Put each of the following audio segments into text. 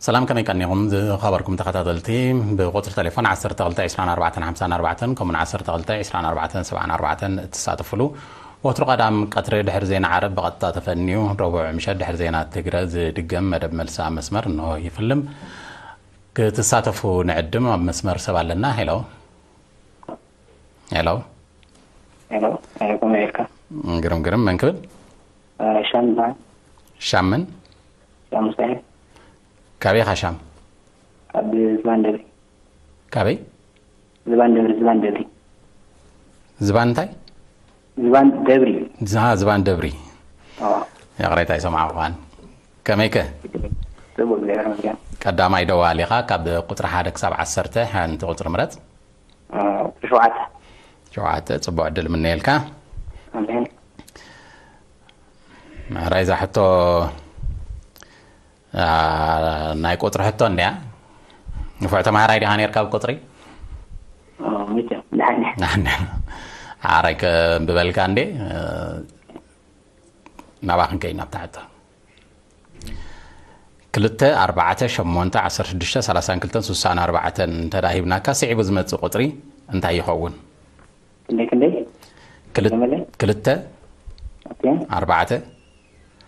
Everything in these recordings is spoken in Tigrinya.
ሰላም፣ ከመይ ቀኒኹም ዝኸበርኩም ተኸታተልቲ? ብቁጽሪ ቴሌፎን ዓሰርተ ክልተ ዕስራን ኣርባዕተን ሓምሳን ኣርባዕተን ከምኡን ዓሰርተ ክልተ ዕስራን ኣርባዕተን ሰብዓን ኣርባዕተን እትሳተፍሉ፣ ወትሩ ቀዳም ቀትሪ ድሕሪ ዜና ዓረብ ብቐጥታ ተፈንዩ፣ ረቡዕ ምሸት ድሕሪ ዜና ትግረ ዝድገም መደብ መልሲ ኣብ መስመር እንሆ ይፍልም። ክትሳተፉ ንዕድም። ኣብ መስመር ሰብ ኣለና። ሄሎ። ሄሎ። ሄሎ። ሄሎ፣ ከመይ ኢልካ? ግርም ግርም። መን ክብል? እ፣ ሻም ይበሃል። ሻምን? ሻም ሳይድ። ካበይ ኢኻ ሻም? ካብ ዝባን ደብሪ። ካበይ? ዝባን ደብሪ፣ ዝባን ደብሪ። ዝባን እንታይ? ዝባን ደብሪ። ዝሃ ዝባን ደብሪ። ኦ፣ ይቕሬታ ኣይሰማዕኹኻን። ከመይ ከ? ጽቡቅ፣ እግዚኣብሔር ይመስገን። ቀዳማይ ደዋሊ ኢኻ። ካብ ቁጽሪ ሓደ ክሳብ ዓሰርተ ሓንቲ ቁጽሪ ምረጽ። እ፣ ቁጽሪ ሸውዓተ። ሸውዓተ። ጽቡቕ ዕድል ምነየልካ። ኣሜን። ምሕራይ እዛ ሕቶ፣ አ፣ ናይ ቁጽሪ ሕቶ እንድያ። ንፉዕ ተማሃራይ ዲኻ ነርካ ኣብ ቁጽሪ? ኦ፣ መቸም፣ ደሓን። ኣራይ ከንብበልካ እንዴ፣ እ፣ ናብኣ ክንከይድ ናብታ ሕቶ። ክልተ፣ ኣርባዕተ፣ ሸሞንተ፣ ዓሰርተ ሽዱሽተ፣ ሰላሳን ክልተን፣ ስሳን ኣርባዕተን እንተ ደኣ ሂብናካ፣ ስዒቡ ዝመጽእ ቁጽሪ እንታይ ይኸውን? ክንደይ፣ ክንደይ? ክል-፣ ተመለስ። ክልተ፣ ኦኬ። ኣርባዕተ፣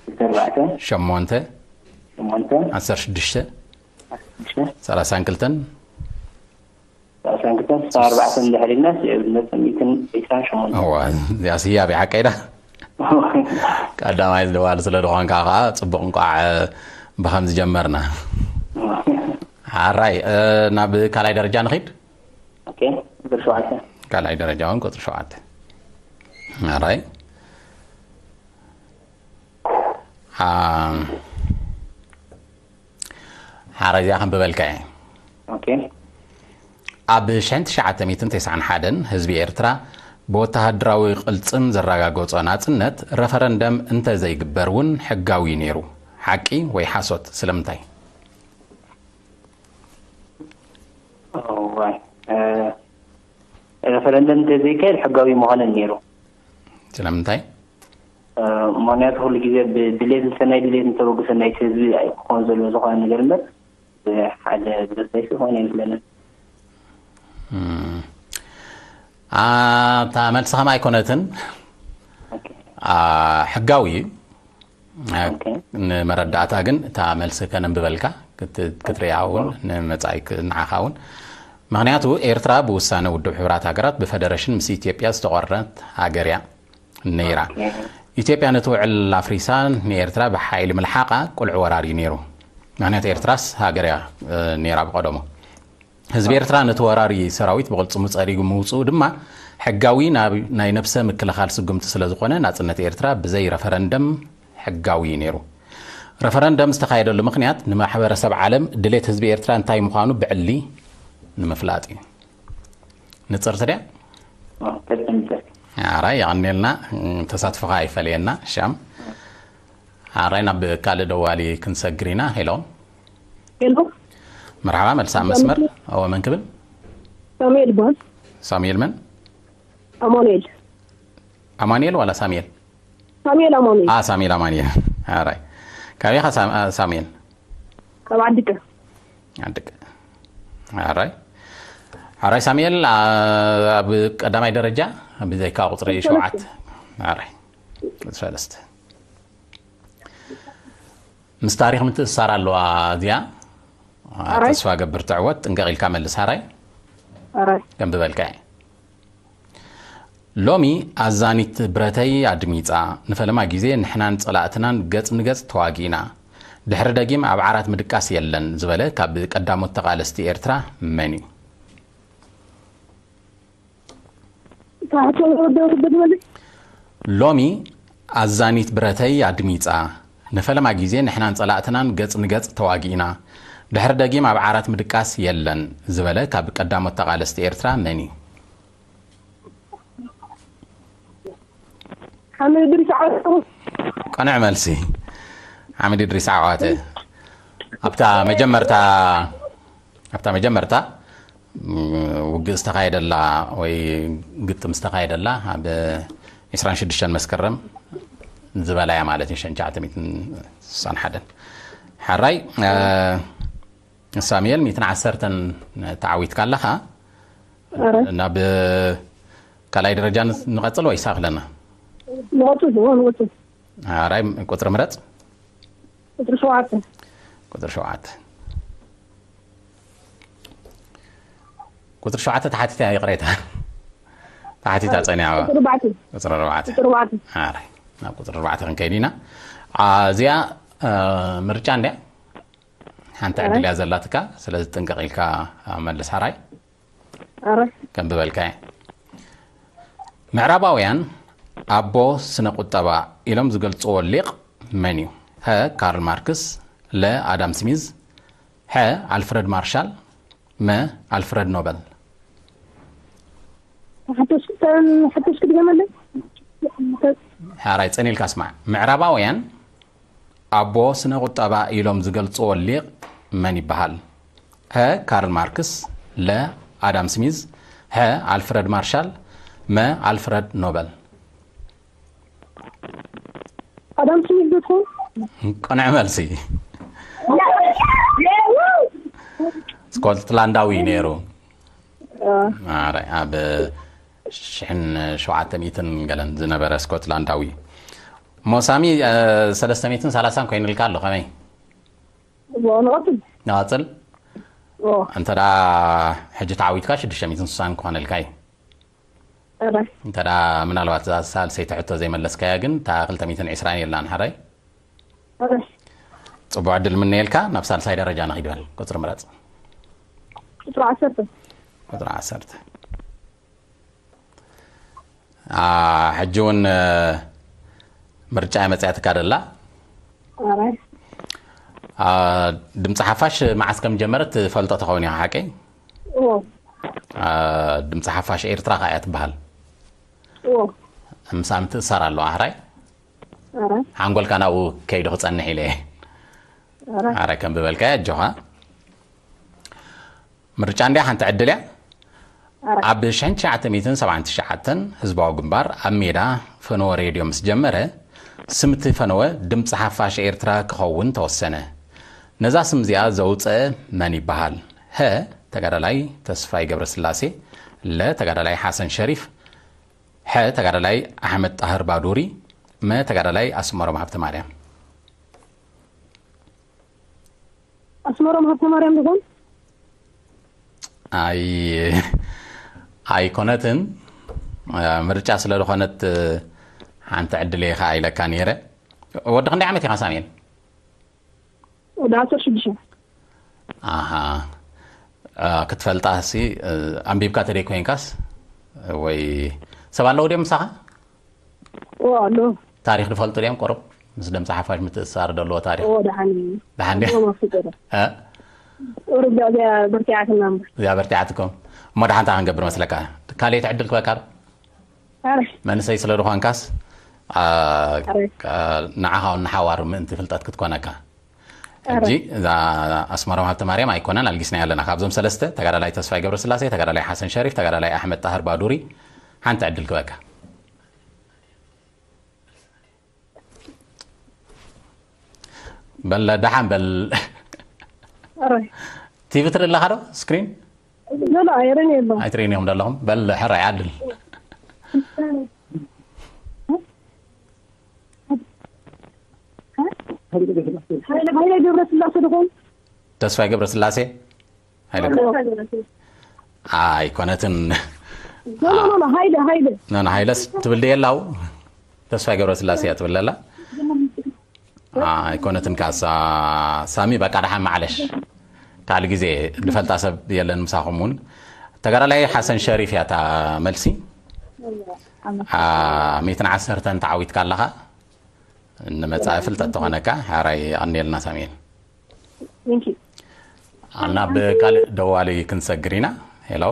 ክልተ፣ ኣርባዕተ፣ ሸሞንተ፣ ሸሞንተ፣ ዓሰርተ ሽዱሽተ፣ ሽዱሽተ፣ ሰላሳን ክልተን። ሰላሳን ክልተን፣ ስሳን ኣርባዕተን እንድሕር ኢልና፣ ስዒቡ ዝመጽእ ሚእትን ዕስራን ሸሞንተን። እዋ፣ እዚኣ ስያብ ሓቀይዳ። ቀዳማይ ዝደዋል ስለ ዝኾንካ ከዓ ጽቡቕ፣ እንቋዕ ብኸምዚ ጀመርና። ሓራይ፣ እ፣ ናብ ካልኣይ ደረጃ ንኺድ። ኦኬ፣ ቁጽሪ ሸውዓተ። ካልኣይ ደረጃ እውን ቁጽሪ ሸውዓተ። ሓራይ። አ፣ ሓራይ እዚኣ ከንብበልካ እየ። ኦኬ። ኣብ ሽሕን ትሽዓተ ሚእትን ተስዓን ሓደን ህዝቢ ኤርትራ ብወተሃደራዊ ቅልጽም ዘረጋገጾ ናጽነት ረፈረንደም እንተ ዘይግበር እውን ሕጋዊ እዩ ነይሩ። ሓቂ ወይ ሓሶት? ስለምንታይ? እዋይ፣ እ፣ ረፈረንደም እንተዘይካየድ ሕጋዊ ምኾነን ነይሩ። ስለምንታይ? እ፣ ምኽንያቱ ኩሉ ግዜ ብድሌት ሰናይ ድሌት እንተበግሰ ናይቲ ህዝቢ ኣይክኾን ዘሎ ዝኾነ ነገር እምበር ብሓደ ብዘሳይሱ ዝኾነ ኣይመስለንን። እም፣ ኣታ መልሲ ከም ኣይኮነትን። ኦኬ። አ፣ ሕጋዊ እዩ። አ፣ ኦኬ። ንመረዳእታ ግን እታ መልሲ ከነንብበልካ ክት-፣ ክትሪኣ እውን ንመጻኢ ክ-፣ ንዓኻ እውን። ምኽንያቱ ኤርትራ ብውሳነ ውድብ ሕቡራት ሃገራት ብፈደረሽን ምስ ኢትዮጵያ ዝተቖረነት ሃገር እያ ነይራ። ኦኬ። ኢትዮጵያ ነቲ ውዕል ኣፍሪሳ ንኤርትራ ብሓይሊ ምልሓቓ ቁልዕ ወራር እዩ ነይሩ። ምኽንያቱ ኤርትራስ ሃገር እያ፣ እ፣ ነይራ ብቐደሙ። ህዝቢ ኤርትራ ነቲ ወራሪ ሰራዊት ብቕልጽሙ ጸሪጉ ምውጽኡ ድማ ሕጋዊ ናብ ናይ ነብሰ ምክልኻል ስጉምቲ ስለ ዝኾነ ናጽነት ኤርትራ ብዘይ ረፈረንደም ሕጋዊ እዩ ነይሩ። ረፈረንደም ዝተኻየደሉ ምኽንያት ንማሕበረሰብ ዓለም ድሌት ህዝቢ ኤርትራ እንታይ ምዃኑ ብዕሊ ንምፍላጥ እዩ። ንጽርቲ ድያ? ኦ፣ ፈጽም ይበል። ኣራይ የቐንየልና፣ ተሳትፎኻ ኣይፈለየና ሻም። ኣራይ ናብ ካልእ ደዋሊ ክንሰግር ኢና። ሄሎ። ሄሎ። መርሓባ፣ መልሳ መስመር። እዎ፣ መን ክብል? ሳሙኤል ይበሃል። ሳሙኤል መን? ኣማኑኤል። ኣማኑኤል ዋላ ሳሙኤል? ሳሙኤል ኣማኑኤል። አ፣ ሳሙኤል ኣማኑኤል። ኣራይ። ካበይ ኢኻ ሳም-፣ አ፣ ሳሙኤል? ካብ ዓዲቀ። ዓዲቀ። ኣራይ። ኣራይ ሳሙኤል፣ አ፣ ኣብ ቀዳማይ ደረጃ ብዘይካ ቁጽሪ ሰለስተ። ሸውዓተ። ኣራይ። ቁጽሪ ሰለስተ። ምስ ታሪኽ ምትእስሳር ኣለዋ እዚኣ። አ፣ ኣራይ። ተስፋ ገብር ትዕወት፣ ጥንቀቕ ኢልካ መልስ። ኣራይ። ኣራይ። ከንብበልካ እየ። ሎሚ ኣዛኒት ብረተይ ኣድሚጻ፣ ንፈለማ ግዜ ንሕናን ጸላእትናን ገጽ ንገጽ ተዋጊእና፣ ድሕሪ ደጊም ኣብ ዓራት ምድቃስ የለን ዝበለ ካብ ቀዳሞት ተቓለስቲ ኤርትራ መን እዩ? ታሕቶ ወደው ክትበል። ሎሚ ኣዛኒት ብረተይ ኣድሚጻ፣ ንፈለማ ግዜ ንሕናን ጸላእትናን ገጽ ንገጽ ተዋጊእና፣ ድሕሪ ደጊም ኣብ ዓራት ምድቃስ የለን ዝበለ ካብ ቀዳሞት ተቓለስቲ ኤርትራ መን እዩ? ሓመድ ድሪስ ዓወተ። ቀንዕ መልሲ። ሓመድ ድሪስ ዓዋተ። ኣብታ መጀመርታ፣ ኣብታ መጀመርታ፣ ም፣ ውግእ ዝተኻየደላ ወይ ግጥም ዝተኻየደላ ኣብ ዕስራን ሽዱሽተን መስከረም ዝበላያ ማለት እዩ፣ ሽሕን ትሽዓተ ሚእትን ስሳን ሓደን። ሓራይ፣ እ፣ ሳሙኤል፣ ሚእትን ዓሰርተን ተዓዊትካ ኣለኻ። ኧረ ናብ ካልኣይ ደረጃ ን- ንቐጽል ወይስ ኣኽለና? ንቐጽል፣ እዎ፣ ንቐጽል። ኣራይ፣ ቁጽሪ ምረጽ። ቁጽሪ ሸውዓተ። ቁጽሪ ሸውዓተ። ቁጽሪ ሸውዓተ ተሓቲታ፣ ይቕሬታ፣ ተሓቲታ ጸኒሓ። ቁጽሪ ኣርባዕተ። ቁጽሪ ኣርባዕተ። ቁጽሪ ኣርባዕተ። ኣራይ፣ ናብ ቁጽሪ ኣርባዕተ ክንከይድ ኢና። ኣ፣ እዚኣ እ፣ ምርጫ እንድያ። ሓንቲ ዕድል እያ ዘላትካ፣ ስለዚ ጥንቅቕ ኢልካ መልስ። ሓራይ ኧረ ከም ዝበልካዮ፣ ምዕራባውያን ኣቦ ስነ ቁጠባ ኢሎም ዝገልጽዎ ሊቕ መን እዩ? ሀ፣ ካርል ማርክስ፣ ለ፣ ኣዳም ስሚዝ፣ ሐ፣ ኣልፍረድ ማርሻል፣ መ፣ ኣልፍረድ ኖበል። ሓተሽ ሓተሽ ክድገመለይ። ሓራይ፣ ጸኒልካ ስማዕ። ምዕራባውያን ኣቦ ስነ ቁጠባ ኢሎም ዝገልጽዎ ሊቕ መን ይበሃል? ሀ፣ ካርል ማርክስ፣ ለ፣ ኣዳም ስሚዝ፣ ሐ፣ ኣልፍረድ ማርሻል፣ መ፣ ኣልፍረድ ኖበል። ኣዳም ስሚዝ ዶ ትኸውን? ቅኑዕ መልሲ። ስኮትላንዳዊ እዩ ነይሩ። ኣረ፣ ኣብ ሽሕን ሸውዓተ ሚእትን ገለን ዝነበረ ስኮትላንዳዊ። ሞሳሚ፣ እ፣ ሰለስተ ሚእትን ሰላሳን ኮይኑልካ ኣሎ። ከመይ? እዎ፣ ንቐጽል። ንቐጽል። እዎ። እንተ ደኣ ሕጂ ተዓዊትካ ሽዱሽተ ሚእትን ስሳን ክኾነልካ እዩ። ኧረ እንተ ደኣ ምናልባት እዛ ሳልሰይቲ ሕቶ ዘይመለስካያ ግን፣ እታ ክልተ ሚእትን ዕስራን የላን። ሓራይ፣ ኧረ ጽቡቕ ዕድል ምነየልካ። ናብ ሳልሳይ ደረጃ ንኺድ በል። ቁጽሪ ምረጽ። ቁጽሪ ዓሰርተ። ቁጽሪ ዓሰርተ። አ፣ ሕጂ እውን፣ እ፣ ምርጫ እያ መጽያትካ ደላ። ኧረ አ፣ ድምፂ ሓፋሽ መዓስ ከም ጀመረት ትፈልጦ ትኸውን ኢኻ፣ ሓቀይ? እዎ። አ፣ ድምፂ ሓፋሽ ኤርትራ ከኣ እያ ትበሃል። እዎ። ምሳም ትእሰር ኣለዋ። ኣሕራይ፣ ኧረ ሓንጎልካ ናብኡ ከይዱ ክጸንሕ ኢለ እየ። ኧረ ኣረ ከም ዝበልካዮ ኣጆኻ። ምርጫ እንድያ፣ ሓንቲ ዕድል እያ። ኧረ ኣብ ሽሕን ትሽዓተ ሚእትን ሰብዓን ትሽዓተን ህዝባዊ ግንባር ኣብ ሜዳ ፈነወ ሬድዮ ምስ ጀመረ፣ ስምቲ ፈነወ ድምፂ ሓፋሽ ኤርትራ ክኸውን ተወሰነ። ነዛ ስም እዚኣ ዘውፀአ መን ይበሃል? ሀ፣ ተጋዳላይ ተስፋይ ገብረስላሴ፣ ለ፣ ተጋዳላይ ሓሰን ሸሪፍ፣ ሐ፣ ተጋዳላይ ኣሕመድ ጣህር ባዱሪ፣ መ፣ ተጋዳላይ ኣስመሮም ሃብተ ማርያም። ኣስመሮም ሃብተ ማርያም ድኾን? ኣይ፣ ኣይኮነትን። ምርጫ ስለ ዝኾነት ሓንቲ ዕድል እየ ከዓ ኢለካ ነይረ። ወዲ ክንደይ ዓመት ኢኻ ሳሙኤል? ወዲ ዓሰርተ ሽዱሽተ። ኣሃ። ክትፈልጣ ሲ፣ ኣንቢብካ ተደይ ኮይንካስ ወይ ሰብ ኣለዉ ድዮም ምሳኻ? ኦ ኣሎ። ታሪኽ ዝፈልጡ ድዮም ቆርብ? ምስ ድምፂ ሓፋሽ ምትእስሳር ዘለዎ ታሪኽ? ኦ ደሓን እዩ። ደሓን ድያ? እዞም ኣፍልጦ ዶ? እ? ቁሩብ እዚኣ በርቲዓትና እምበር። እዚኣ በርቲዓትኩም። እሞ ደሓን እንታይ ክንገብር መስለካ? ካልኣይቲ ዕድል ክበካ ዶ? ኣረ መንእሰይ ስለ ዝኾንካስ፣ አ፣ ኣረ አ፣ ንዓኻ እውን ንሓዋሩ ምእንቲ ፍልጠት ክትኮነካ። ኣረ ሕጂ እዛ ኣስመሮም ሃብተ ማርያም ኣይኮነን ኣልጊስናያ ኣለና። ካብዞም ሰለስተ፣ ተጋዳላይ ተስፋይ ገብረስላሴ፣ ተጋዳላይ ሓሰን ሸሪፍ፣ ተጋዳላይ ኣሕመድ ጣህር ባዱሪ፣ ሓንቲ ዕድል ክበካ። በል ደሓን በል። ኣረ ቲቪ ትርኢ ኣለኻ ዶ? ስክሪን ሎሎ ኣይረን የሎ። ኣይትርእይን እዮም ዘለኹም። በል ሕራይ ዓድል። ሃይለ ሃይለ ገብረስላሴ ድኾን? ተስፋይ ገብረስላሴ። ሃይለ ኣይኮነትን። ሎሎ ሎሎ ሃይለ ሃይለ። ኖ፣ ኖ፣ ሃይለስ ትብል ድየ ኣላው? ተስፋይ ገብረስላሴ እያ ትብል ኣላ። አ፣ ኣይኮነትን ካሳ ሳሚ፣ በቃ ደሓን ማዕለሽ። ካልእ ግዜ ዝፈልጣ ሰብ የለን ምሳኹም እውን። ተጋዳላይ ሓሰን ሸሪፍ እያ እታ መልሲ። አ፣ ሚእትን ዓሰርተን ተዓዊትካ ኣለኻ። ንመጻኢ ፍልጠት ተኾነካ፣ ሓራይ ኣቕንየልና ሳሙኤል። Thank you። ኣብ ናብ ካልእ ደዋሊ ክንሰግር ኢና። ሄሎ።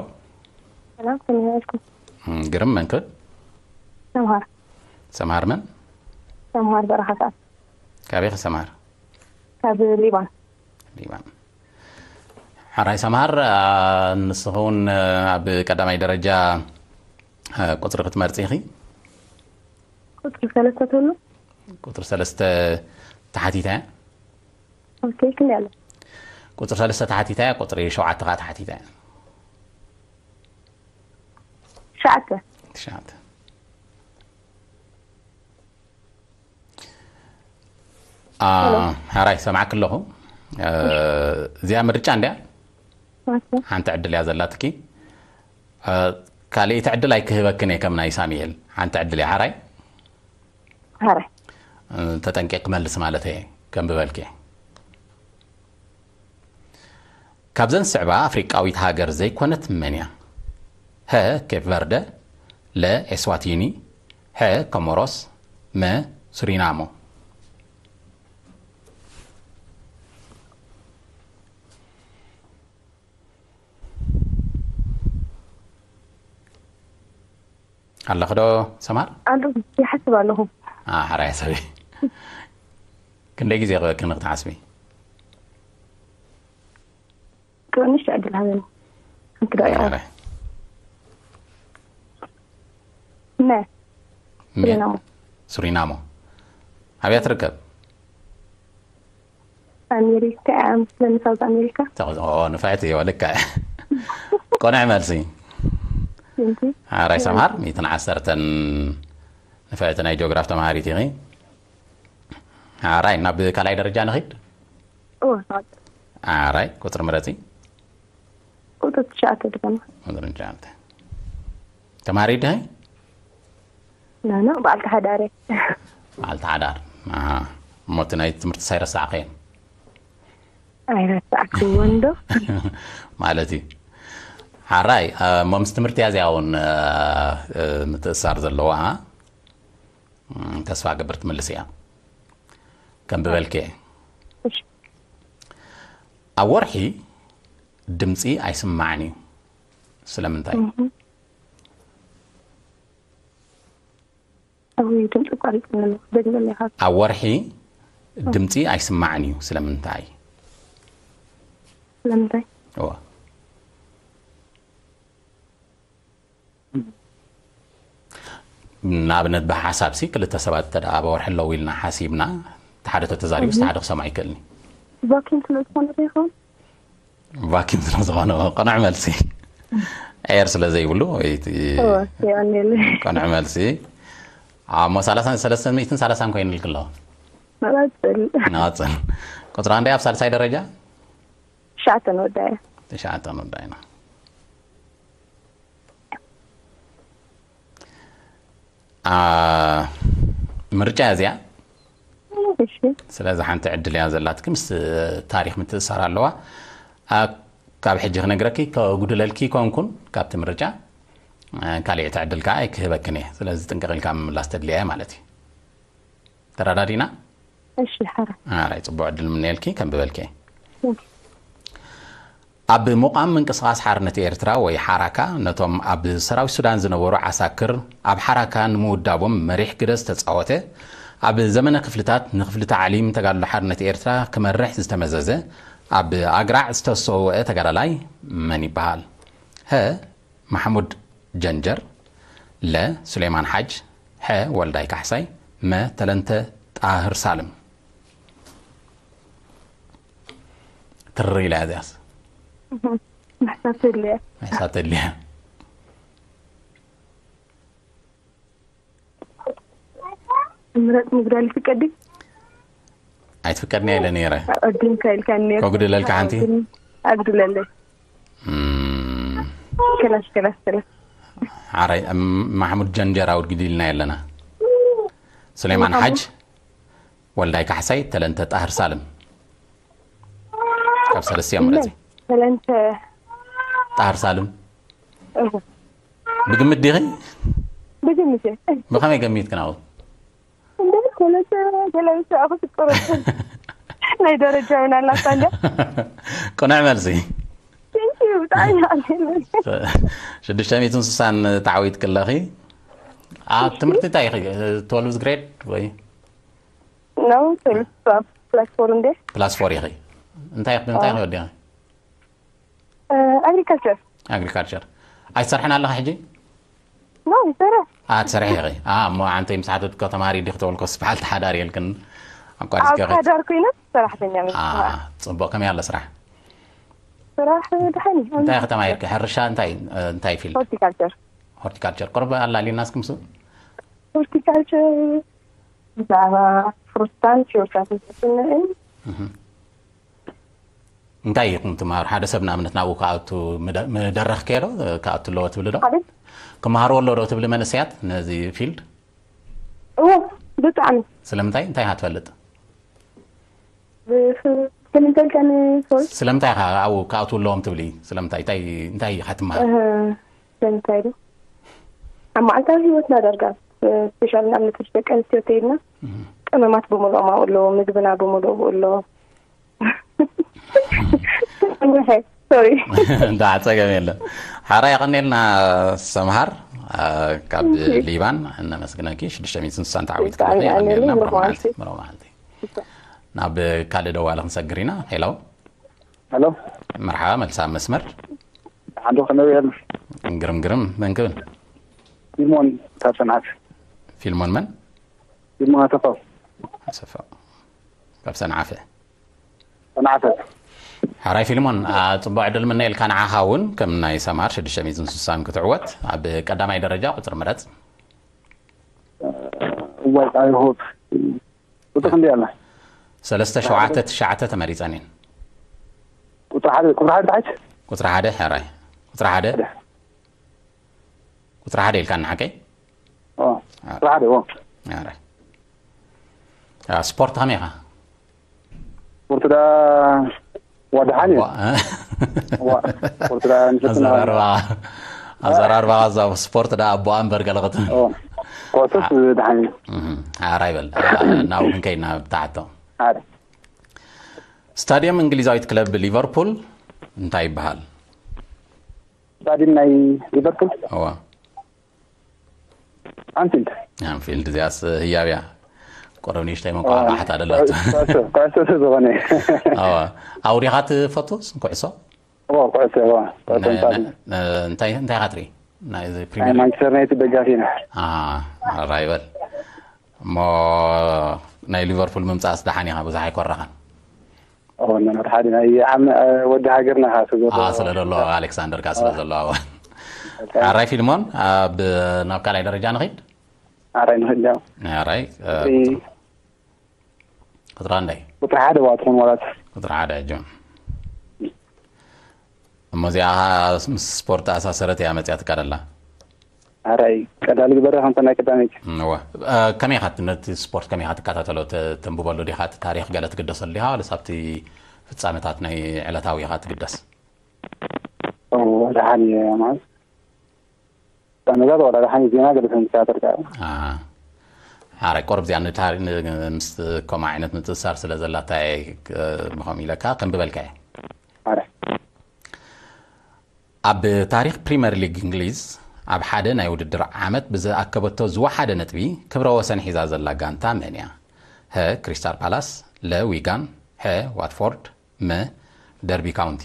ሰላም፣ ከመይ ውዒልኩም? እም፣ ግርም፣ መን ክብል? ሰምሃር። ሰምሃር መን? ሰምሃር በረኻ ሰዓት። ካበይ ኢኺ ሰምሃር? ካብ ሊባን። ሊባን። ሓራይ ሰምሃር፣ አ፣ ንስኺ እውን፣ አ፣ ኣብ ቀዳማይ ደረጃ፣ አ፣ ቁጽሪ ክትመርጺ ኢኺ። ቁጽሪ ሰለስተ ትብሉ? ቁጽሪ ሰለስተ ተሓቲታ እያ። ኦኬ፣ ክንደይ ኣሎ? ቁፅሪ ሰለስተ ተሓቲታ እያ፣ ቁፅሪ ሸውዓተ ከዓ ተሓቲታ እያ። ትሽዓተ። ትሽዓተ። አ፣ ሕራይ ሰማዕክ ኣለኹ። እ፣ እዚኣ ምርጫ እንድያ። ሓንቲ ዕድል እያ ዘላትኪ። እ፣ ካልኣይቲ ዕድል ኣይክህበክን እየ ከም ናይ ሳሙኤል። ሓንቲ ዕድል እያ። ሕራይ ሕራይ። እ፣ ተጠንቂቕ ክመልስ ማለት እየ። ከም ብበልክ እየ። ካብዘን ስዕባ ኣፍሪቃዊት ሃገር ዘይኮነት መን እያ? ሀ ኬፕ ቨርደ፣ ለ ኤስዋቲኒ፣ ሐ ኮሞሮስ፣ መ ሱሪናሞ። ኣለኺ ዶ ሰማር? ኣሎ፣ ይሓስብ ኣለኹ። አ፣ ሓራይ ሰበይ። ክንደይ ግዜ ክበክኒ ክትሓስቢ? ጥዑንሽ ዕድል ሃበኒ። ሓንቲ ደቂቃ። ሓራይ። መ ሜ- ሱሪናሞ። ሱሪናሞ። ኣበያ ትርከብ? ኣሜሪካ እያ፣ ምስለኒ ሳውዝ ኣሜሪካ። ተኸ-፣ ኦ፣ ንፋዕቲ እዮ፣ ልክዕ። ቆንዕ መልሲ። Thank you። ሓራይ ሰምሃር፣ ሚእትን ዓሰርተን ንፍዕቲ ናይ ጂኦግራፍ ተምሃሪት ኢኺ። ሓራይ፣ ናብ ካልኣይ ደረጃ ንኺድ። ኦ፣ ናት። ሓራይ፣ ቁፅሪ ምረፂ። ቁፅሪ ትሽዓተ ድማ። ቁፅሪ ትሽዓተ። ተምሃሪት ዲኺ? ኖ፣ ኖ፣ በዓልቲ ሓዳር እየ። በዓልቲ ሓዳር። ኣሃ። እሞ እቲ ናይ ትምህርቲ ሳይረሳዕኸ እየን? ኣይረሳዕክዎን ዶ? ማለት እዩ። ሓራይ፣ እ፣ እሞ ምስ ትምህርቲ እያ እዚኣ እውን፣ እ፣ እ፣ ምትእሳር ዘለዋ፣ እ፣ ተስፋ ገብር ትምልስ እያ። ከም ብበልክ እየ። እሺ። ኣብ ወርሒ ድምፂ ኣይስማዕን እዩ። ስለምንታይ? እህ። ኣብ ድምፂ ቋሪፅኒ ኣሎ። ደግመለይ ካብ ኣብ ወርሒ ድምፂ ኣይስማዕን እዩ። ስለምንታይ? ስለምንታይ? እዋ። ንኣብነት ብሓሳብ ሲ ክልተ ሰባት እንተ ደኣ ኣብ ወርሒ ኣለዉ ኢልና ሓሲብና፣ እቲ ሓደ ተተዛሪቡ፣ እቲ ሓደ ክሰምዖ ኣይክእልን እዩ። ቫኪዩም ስለ ዝኾነ ዶ ይኸውን? ቫኪዩም ስለ ዝኾነ፣ ቅኑዕ መልሲ። ኤር ስለ ዘይብሉ፣ ወይ እቲ እወ፣ የቐንየለይ። ቅኑዕ መልሲ። እሞ ሰላሳን ሰለስተን ሚእትን ሰላሳን ኮይኑልኪ ኣሎ። ንቐፅል። ንቐፅል። ቁፅሪ ክንደይ ኣብ ሳልሳይ ደረጃ? ትሽዓተ ንወዳእያ። ትሽዓተ ንወዳእና። አ፣ ምርጫ እያ እዚኣ። እሺ። ስለዚ ሓንቲ ዕድል እያ ዘላትኪ፣ ምስ ታሪኽ ምትእሳር ኣለዋ። አ፣ ካብ ሕጂ ክነግረኪ ከጉድለልኪ ይኮንኩን ካብቲ ምርጫ፣ አ፣ ካልኣይቲ ዕድል ከዓ ኣይክህበክን እየ። ስለዚ ጥንቅቕ ኢልካ ምምላስ ተድልያ እያ ማለት እዩ። ተረዳዲና? እሺ፣ ሓራ። ኣራይ፣ ጽቡቕ ዕድል ምነየልኪ፣ ከም ብበልኪ። ኣብ ምቋም ምንቅስቓስ ሓርነት ኤርትራ ወይ ሓራካ፣ ነቶም ኣብ ሰራዊት ሱዳን ዝነበሩ ዓሳክር ኣብ ሓራካ ንምውዳቦም መሪሕ ግደ ዝተጻወተ፣ ኣብ ዘመነ ክፍልታት ንክፍሊ ታዕሊም ተጋድሎ ሓርነት ኤርትራ ክመርሕ ዝተመዘዘ፣ ኣብ ኣግራዕ ዝተሰወአ ተጋዳላይ መን ይበሃል? ሀ፣ ማሕሙድ ጀንጀር፣ ለ፣ ሱሌማን ሓጅ፣ ሐ፣ ወልዳይ ካሕሳይ፣ መ፣ ተለንተ ጣህር ሳልም። ትርር ኢላ እያ እዚኣስ። ምሕሳብ ተድልያ። ምሕሳብ ተድልያ። ምረጥ ምግዳል ይፍቀድ? ኣይትፍቀድኒ ኢለ ነይረ። ኣቐዲምካ ኢልካ ነይሩ። ከጉድለልካ ሓንቲ? ኣጉድለለይ። እም፣ ክላስ፣ ክላስ፣ ክላስ። ሓራይ፣ እም፣ ማሕሙድ ጀንጀር ኣውግድ ኢልና ኣለና። ሱሌማን ሓጅ፣ ወልዳይ ካሕሳይ፣ ተለንተ ጣህር ሳልም። ካብ ሰለስቲኦም ምረጺ። ተለንተ ጣህር ሳልም። እሁ። ብግምት ዲኺ? ብግምት እየ። ብኸመይ ገሚትክ ናብኡ? እንደ ተለንተ፣ ተለንተ ኣኹ ትቆረጽ። ናይ ደረጃ እውን ኣላታ እንደ። ቅኑዕ መልሲ። Thank you፣ ብጣዕሚ ይቐንየለይ። ሽዱሽተ ሚእትን ስሳን ተዓዊትክ ኣለኺ። ኣብ ትምህርቲ እንታይ ኢኺ? ትወልቭዝ ግሬድ ወይ? No፣ ትምህርቲ ኣብ ክላስ ፎር እንደ። ክላስ ፎር ኢኺ። እንታይ ኢኺ፣ እንታይ ኢኺ ወዲኺ? እ፣ ኣግሪካልቸር። ኣግሪካልቸር። ኣይትሰርሕን ኣለኻ ሕጂ? No፣ ይሰርሕ። ኣ፣ ትሰርሒ ኢኺ። ኣ፣ እሞ ሓንቲ ምስ ሓተትኩ ተማሃሪ ዲኺ ተበልኩስ በዓልቲ ሓዳር የልክን። ኣብ ኣቋሪጽኪ ኢኺ። ሓዳር ኮይነ ሰራሕተኛ እየ። ኣ፣ ጽቡቕ። ከመይ ኣሎ ስራሕ? ስራሕ ደሓን እዩ። እንታይ ኢኺ ተማሂርኪ? ሕርሻ እንታይ እንታይ ፊልድ? ሆርቲካልቸር። ሆርቲካልቸር። ቅርብ ኣላሊናስ ክምሱ? ሆርቲካልቸር ብዛዕባ ፍሩታን ፍሩታትን ስስንዕን እንታይ ኢኹም ትምሃሩ? ሓደ ሰብ ንኣብነት ናብኡ ክኣቱ ምደ- ምደረኽከዮ ዶ ክኣቱ ኣለዎ ትብሊ ዶ? ማለት ክምሃሩ ኣሎ ዶ ትብሊ መንእሰያት ነዚ ፊልድ? እዎ ብጣዕሚ ስለምንታይ እንታይ ኢኻ ትፈልጥ? ብክልንተልከን ሶሪ ስለምንታይ ኢኻ ኣብኡ ክኣቱ ኣለዎም ትብሊ? ስለምንታይ እንታይ እንታይ ኢኻ ትምሃር? ስለምንታይ ዶ ኣብ መዓልታዊ ህይወትና ዳርጋ ስፔሻል ንኣብነት ደቂ ኣንስትዮ ተይድና ቀመማት ብምልኦም ኣብኡ ኣለዎ ምግብና ብምልኦም ኣለዎ ሶሪ እንዳ ጸገም የለን። ሓራ የቐኔልና ሰምሃር ካብ ሊባን እነመስግነኪ ሽዱሽተ ሚእትን ስሳን ተዓዊት ብጣዕሚ ከለኺ የቐኔልና ኣሜን። ምረቕ መዓልቲ መዓልቲ። ምረቕ መዓልቲ ናብ ካልእ ደዋሊ ክንሰግር ኢና። ሄሎ ሄሎ መርሓባ መልሳ ኣብ መስመር ሓዶ ከመይ ይብል ግርም ግርም መን ክብል ፊልሞን ካብ ሰንዓፈ ፊልሞን መን ፊልሞን ኣሰፋ ኣሰፋ ካብ ሰንዓፈ ሰንዓፈ ሓራይ ፊልሞን ጽቡቅ ዕድል ምነየልካ ንዓኻ እውን ከም ናይ ሰማር ሽዱሽተ ሚእትን ስሳን ክትዕወት ኣብ ቀዳማይ ደረጃ ቁፅሪ ምረፅ እዋይ ኣይ ሆፕ ቁጥር ክንደይ ኣላ ሰለስተ ሸውዓተ ትሽዓተ ተመሪፀን እየን ቁጥሪ ሓደ ቁጥሪ ሓደ ታሕት ቁፅሪ ሓደ ሕራይ ቁፅሪ ሓደ ቁፅሪ ሓደ ኢልካ ንሓቀይ ቁጥሪ ሓደ ሕራይ ስፖርት ከመይ ኢኻ ስፖርት ዳ ዋድሓን እዩ ስፖርት ዳ ንፍትና ኣዘራርባ ኣዘራርባ ዛ ስፖርት ዳ ኣቦኣ እምበር ገለ ክትብል ኮሶስ ድሓን እዩ እም፣ ሓራ ይበል ናብኡ ክንከይድና ብታሕቶ ሓደ ስታዲየም እንግሊዛዊት ክለብ ሊቨርፑል እንታይ ይበሃል ስታዲየም ናይ ሊቨርፑል እዋ ኣንፊልድ ኣንፊልድ እዚኣስ ህያብ እያ ቆረብ ንእሽተይ መቋቃሕታ ደላቶ ኩዕሶ ስለ ዝኾነ ኣዋ ኣውዲኻ ትፈቱ ኩዕሶ እዋ ኩዕሶ እዋ ኩዕሶ ነ- ምሳሌ ነ- እንታይ እንታይ ኢኻ ትርኢ ናይ ናይ ፕሪሚየር ማንቸስተር ዩናይትድ ደጋፊ ኢና ራይበል እሞ ናይ ሊቨርፑል ምምፃእስ ደሓን ኢኻ ብዙሕ ኣይኮረኻን ኦ ነመት ሓደ ናይ ዓም ወዲ ሃገርና ካ ስለ ኣ፣ ስለ ዘሎ ኣሌክሳንደር ካ ስለ ዘሎ ኣዋ ሓራይ ፊልሞን ኣብ ናብ ካልኣይ ደረጃ ንኺድ ኣራይ ንኽእል ያ ሓራይ እ፣ እ፣ ቁጥራ እንዳይ ቁጥሪ ሓደ ዋ ትኾን ዋላት ቁጥሪ ሓደ ሕጂ እሞ እዚኣ ምስ ስፖርት ኣሳሰረት እያ መፅያ ትካደላ ኣራይ ቀዳል ግበረ ከምተ ናይ ቀዳመይቲ እወ እ፣ ከመይ ኢኻ ነቲ ስፖርት ከመይ ኢኻ ትከታተሎ ተ- ተንብበሉ ዲኻ እቲ ታሪክ ገለ ትግደሰሉ ዲኻ ወለስ ኣብቲ ፍፃመታት ናይ ዕለታዊ ኢኻ ትግደስ ደሓን ማለት ዛመዛት ዋላ ደሓን ዜና ገለ ተንከታተልካ ሓራይ ቆርብ እዚኣ ንታሪ- ን- ምስ ከምኡ ዓይነት ምትእሳር ስለ ዘላታ እየ ክ- ብኸምኡ ኢለካ ከንብበልካ እየ ኣረ ኣብ ታሪክ ፕሪምየር ሊግ እንግሊዝ ኣብ ሓደ ናይ ውድድር ዓመት ብዝኣከበቶ ዝወሓደ ነጥቢ ክብረ ወሰን ሒዛ ዘላ ጋንታ መን እያ? ሀ ክሪስታል ፓላስ፣ ለ ዊጋን፣ ሐ ዋትፎርድ፣ መ ደርቢ ካውንቲ።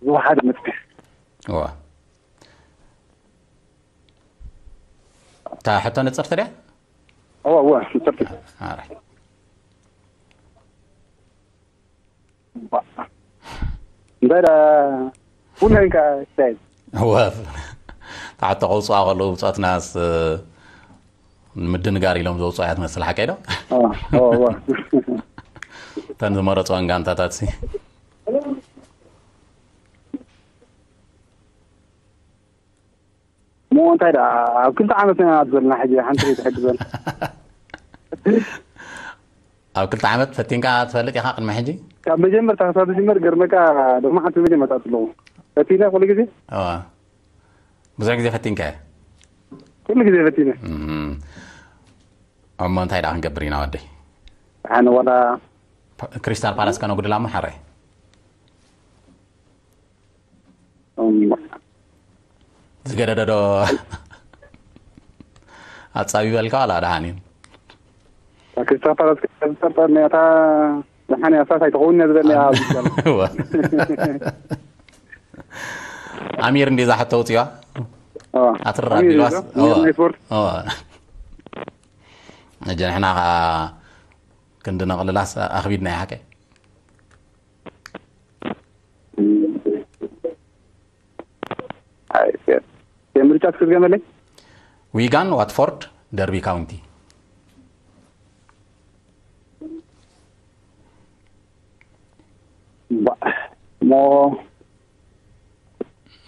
ዝወሓደ ነጥቢ እዋ እታ ሕቶ ንፅርቲ ድያ? እዋ እዋ ንፅርቲ ኣራይ እንታይ ዳ ኩለን ከ ስታይል እወ ታሕቲ ከውፅኣ ከለዉ ብፆትናስ ንምድንጋር ኢሎም ዘውፅኣ እያ ትመስል ሓቀይ ዶ? እዋ እዋ እተን ዝመረፅወን ጋንታታት ሲ እሞ እንታይ ደኣ ኣብ ክልተ ዓመት ኢና ዘለና ሕጂ ሓንቲ ከይትሕግዘን ኣብ ክልተ ዓመት ፈቲንካ ትፈልጥ ኢኻ ቅድሚ ሕጂ? ካብ መጀመርታ ክሳብ ዝጅመር ገርመካ ሎማዓንቲ መጀመርታ ኣለዉ ፈቲነ ኩሉ ግዜ እዋ ብዙሕ ግዜ ፈቲንካ እየ ኩሉ ግዜ ፈቲነ እሞ እንታይ ደኣ ክንገብር ኢና ወደይ ሓነ ዋላ ክሪስታል ፓላስ ከነጉድላ እሞ ሓራይ ዝገደደ ዶ ኣጻቢበልካ ዋላ ደሓን እዩ ክሪስታል ፓላስ ዝጠርጠር ነታ ደሓን እያ ሳስ ኣይትኸውን እያ ዝበል እያ እዋ። ኣሚር እንዲ ዝሓቶ ውፅዋ ኣትራ ኣሚር ቢልዋስ ይዞ፣ ኣሚር ናይ ስፖርት። እዋ። ሕጂ ንሕና ከዓ ክንዲ ነቕልላስ ኣኽቢድና ይሓቀ ኣይ፣ ፌር። የምርጫ ክትድገመለይ? ዊጋን፣ ዋትፎርድ፣ ደርቢ ካውንቲ። ባ-፣ ሞ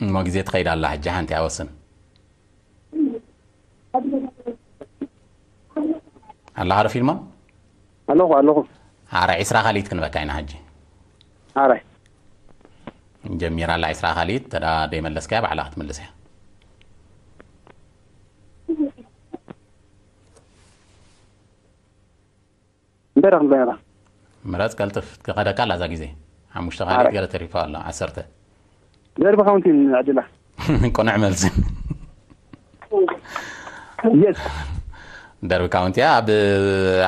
እሞ ግዜ ትኸይድ ኣላ። ሕጂ ሓንቲ ኣወስን። ኣለኻ ዶ ፊልሞን? ኣለኹ፣ ኣለኹ። ኣረ፣ ዒስራ ካልኢት ክንበካ ኢና ሕጂ። ኣረ። ጀሚራ ኣላ ዒስራ ካልኢት፣ ተዳ ደይመለስካያ ባዕላ ክትምልስ እያ። እንታይ ረኽብ ዛያራ? ምረጽ ቀልጥፍ፣ ክኸደካ ኣላ እዛ ግዜ። ሓሙሽተ ካልኢት ኣረ። ገለ ተሪፋ ኣሎ፣ ዓሰርተ። ደርቢ ካውንቲ ዕድላ። ቅኑዕ መልሲ። የስ። ደርቢ ካውንቲ እያ። ኣብ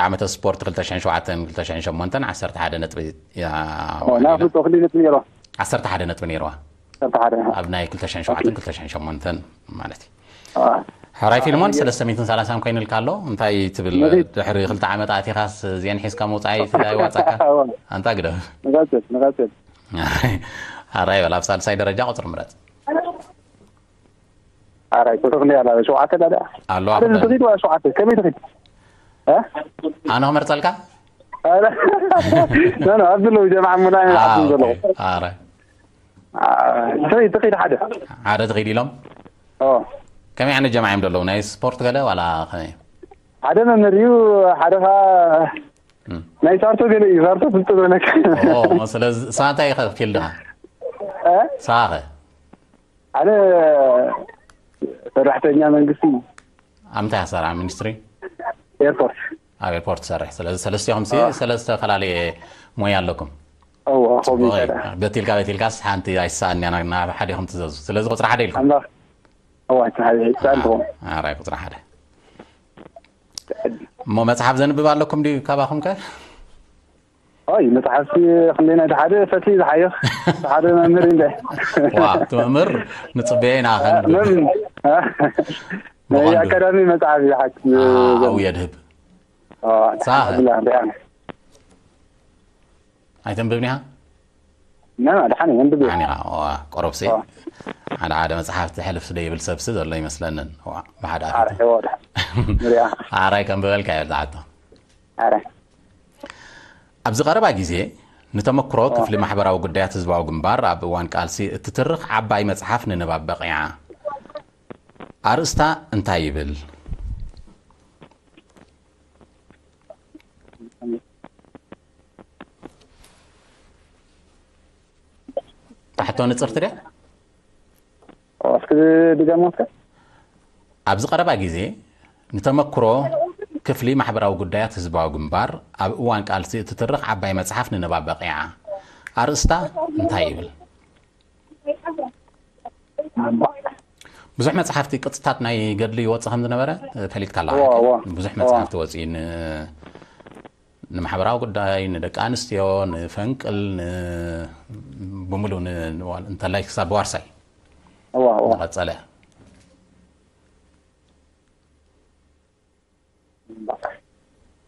ዓመተ ስፖርት ክልተ ሽሕን ሸውዓተን ክልተ ሽሕን ሸሞንተን ዓሰርተ ሓደ ነጥቢ እያ ኦ፣ ኣማዕቢላ። ናፍልጦ ክንደይ ነጥቢ ነይርዋ? ዓሰርተ ሓደ ነጥቢ ነይርዋ። ዓሰርተ ሓደ። ኣብ ናይ ክልተ ሽሕን ሸውዓተን ክልተ ሽሕን ሸሞንተን ማለት እዩ። አ። ሕራይ ፊልሞን፣ አ፣ ሰለስተ ሚእትን ሰላሳን ኮይኑልካ ኣሎ። እንታይ ትብል? መሬት። ድሕሪ ክልተ ዓመት ኣቲኻስ ዜን ሒዝካ ምውጻእ ኣይት-፣ ኣይዋጻካ? ኣዎ። ኣንታ ግደፍ። ንቐጽል፣ ንቐጽል። ሕራይ በል፣ ኣብ ሳልሳይ ደረጃ ቁጽሪ ምረጽ። ኣራይ ቁጽሪ ክንደይ ኣላ? ሸውዓተ ኣላ ደኣ? ኣሎ፣ ሓደ ኣኹ ትኺድ ወይ ሸውዓተ? ከመይ ትኺድ? እ? ኣነ ክመርጸልካ? ኣረ። ኖ፣ ኖ፣ ኣብዚ ኣለዉ ጀማዓ ሙና እዮም ኣ፣ ዓዲ ኦኬ። ዘለዉ። ኣረ። አ፣ ትኺድ፣ ትኺድ ሓደ። ሓደ ትኺድ ኢሎም? ኦ። ከመይ ዓይነት ጀማዓ እዮም ዘለዉ? ናይ ስፖርት ገለ ዋላ ከመይ? ሓደ መምህር እዩ፣ ሓደ ኸኣ እም። ናይ ሳርቶ ገለ እዩ፣ ሳርቶ ፍልጥ ዝበለካ። ኦ፣ እሞ ስለዚ፣ ንስኻ እንታይ ኢኻ ፊልድኻ? እ? ንስኻ ኸ? ኣነ ሰራሕተኛ መንግስቲ። ኣብ ምንታይ ትሰርሕ? ኣብ ሚኒስትሪ? ኤርፖርት። ኣብ ኤርፖርት ትሰርሕ። ስለዚ ሰለስቲኹም ሲ-፣ ኣዎ። ሰለስተ ዝተፈላለየ ሞያ ኣለኩም። እዎ፣ ከምኡ ጽቡቕ እዩ። ይሰርሕ። በቲልካ፣ በቲልካስ ሓንቲ ኣይትሰኣን እያ፣ ናብ ሓደ ኢኹም ትዘዙ። ስለዚ ቁጽሪ ሓደ ኢልኩም። ኣምላኽ። እዎ፣ እቲ ሓደ ይሰኣን ትኾን። ኣራይ ቁጽሪ ሓደ። እሞ መጽሓፍ ዘንብብ ኣለኩም ድዩ ካባኹም ከ? ኣይ፣ መጽሓፍቲ ክንደይ ናይ ሓደ ፈትሊ ዝሓየኽ፣ ሓደ መምህር እንደ። ዋ፣ እቲ መምህር ንጽበዮ ኢና ኸንብብ። መም-፣ አ? ናይ ብቐንዱ። ኣካዳሚ መጽሓፍ እዩ ሓቂ አ፣ ዘንብብ። ኣብኡ የድህብ። አ፣ ሳኸ? ኣልሓምዱሊላህ፣ ደሓን። ኣይተንብብን ኢኻ? ና፣ ደሓን እየ፣ የንብብ እየ። ደሓን ኢኻ? ዋ፣ ቆረብሲ። አ። ሓደ ሓደ መጽሓፍቲ ሕልፍ ስለ ይብል ሰብሲ ዘሎ ይመስለንን። ዋ፣ ብሓደ ኣረ፣ ኣፊቱ። እዎ፣ ደሓን። ንሪኣ። ኣራይ ከም ብበልካ እየ ዝሓቶ። ኣረ። ኣብዚ ቀረባ ግዜ ንተመክሮ ኦ። ክፍሊ ማሕበራዊ ጉዳያት ህዝባዊ ግንባር ኣብ እዋን ቃልሲ እትትርኽ ዓባይ መጽሓፍ ንንባብ በቒዓ። ኣርእስታ እንታይ ይብል? ታሕቶ ንጽርቲ ድያ? ኦ፣ እስኪ ድገሞ እስከ። ኣብዚ ቀረባ ግዜ ንተመክሮ ክፍሊ ማሕበራዊ ጉዳያት ህዝባዊ ግንባር ኣብ እዋን ቃልሲ እትትርኽ ዓባይ መጽሓፍ ንንባብ በቒዓ። ኣርእስታ እንታይ ይብል? ብዙሕ መጽሓፍቲ ቅጽታት ናይ ገድሊ ይወጽእ ከም ዝነበረ ፈሊጥካ ኣለኻ እዋ፣ ሕጂ? እዋ። ብዙሕ እዋ። መጽሓፍቲ ወጽኡ ን-፣ ንማሕበራዊ ጉዳይ፣ ንደቂ ኣንስትዮ፣ ንፈንቅል፣ ን-፣ ብምሉ ን-፣ ንዋል-፣ እንተላይ ክሳብ ዋርሳይ እዋ፣ እዋ። ዝቐጸለ።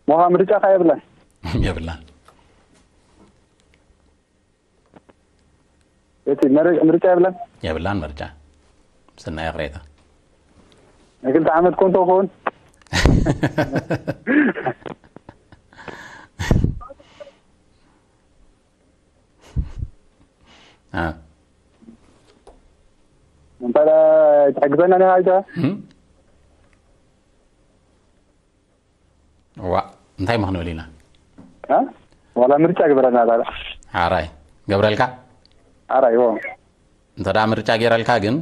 ሞኻ ምርጫ ኸ የብላን? የብላን። እቲ መረ-፣ ምርጫ የብላን? የብላን ምርጫ። ስናይ ኣኽሬታ። ናይ ክልተ ዓመት ኮንቶ ክኸውን? አ። እንታይ ትሕግዘና ኔራ ኣይተ? እም? ዋ፣ እንታይ እሞ ክንብል ኢና? እ? ዋላ ምርጫ ግበረና ላላ። ሓራይ፣ ገብረልካ? ሓራይ፣ ዎ። እንተ ደኣ ምርጫ ገይረልካ ግን፣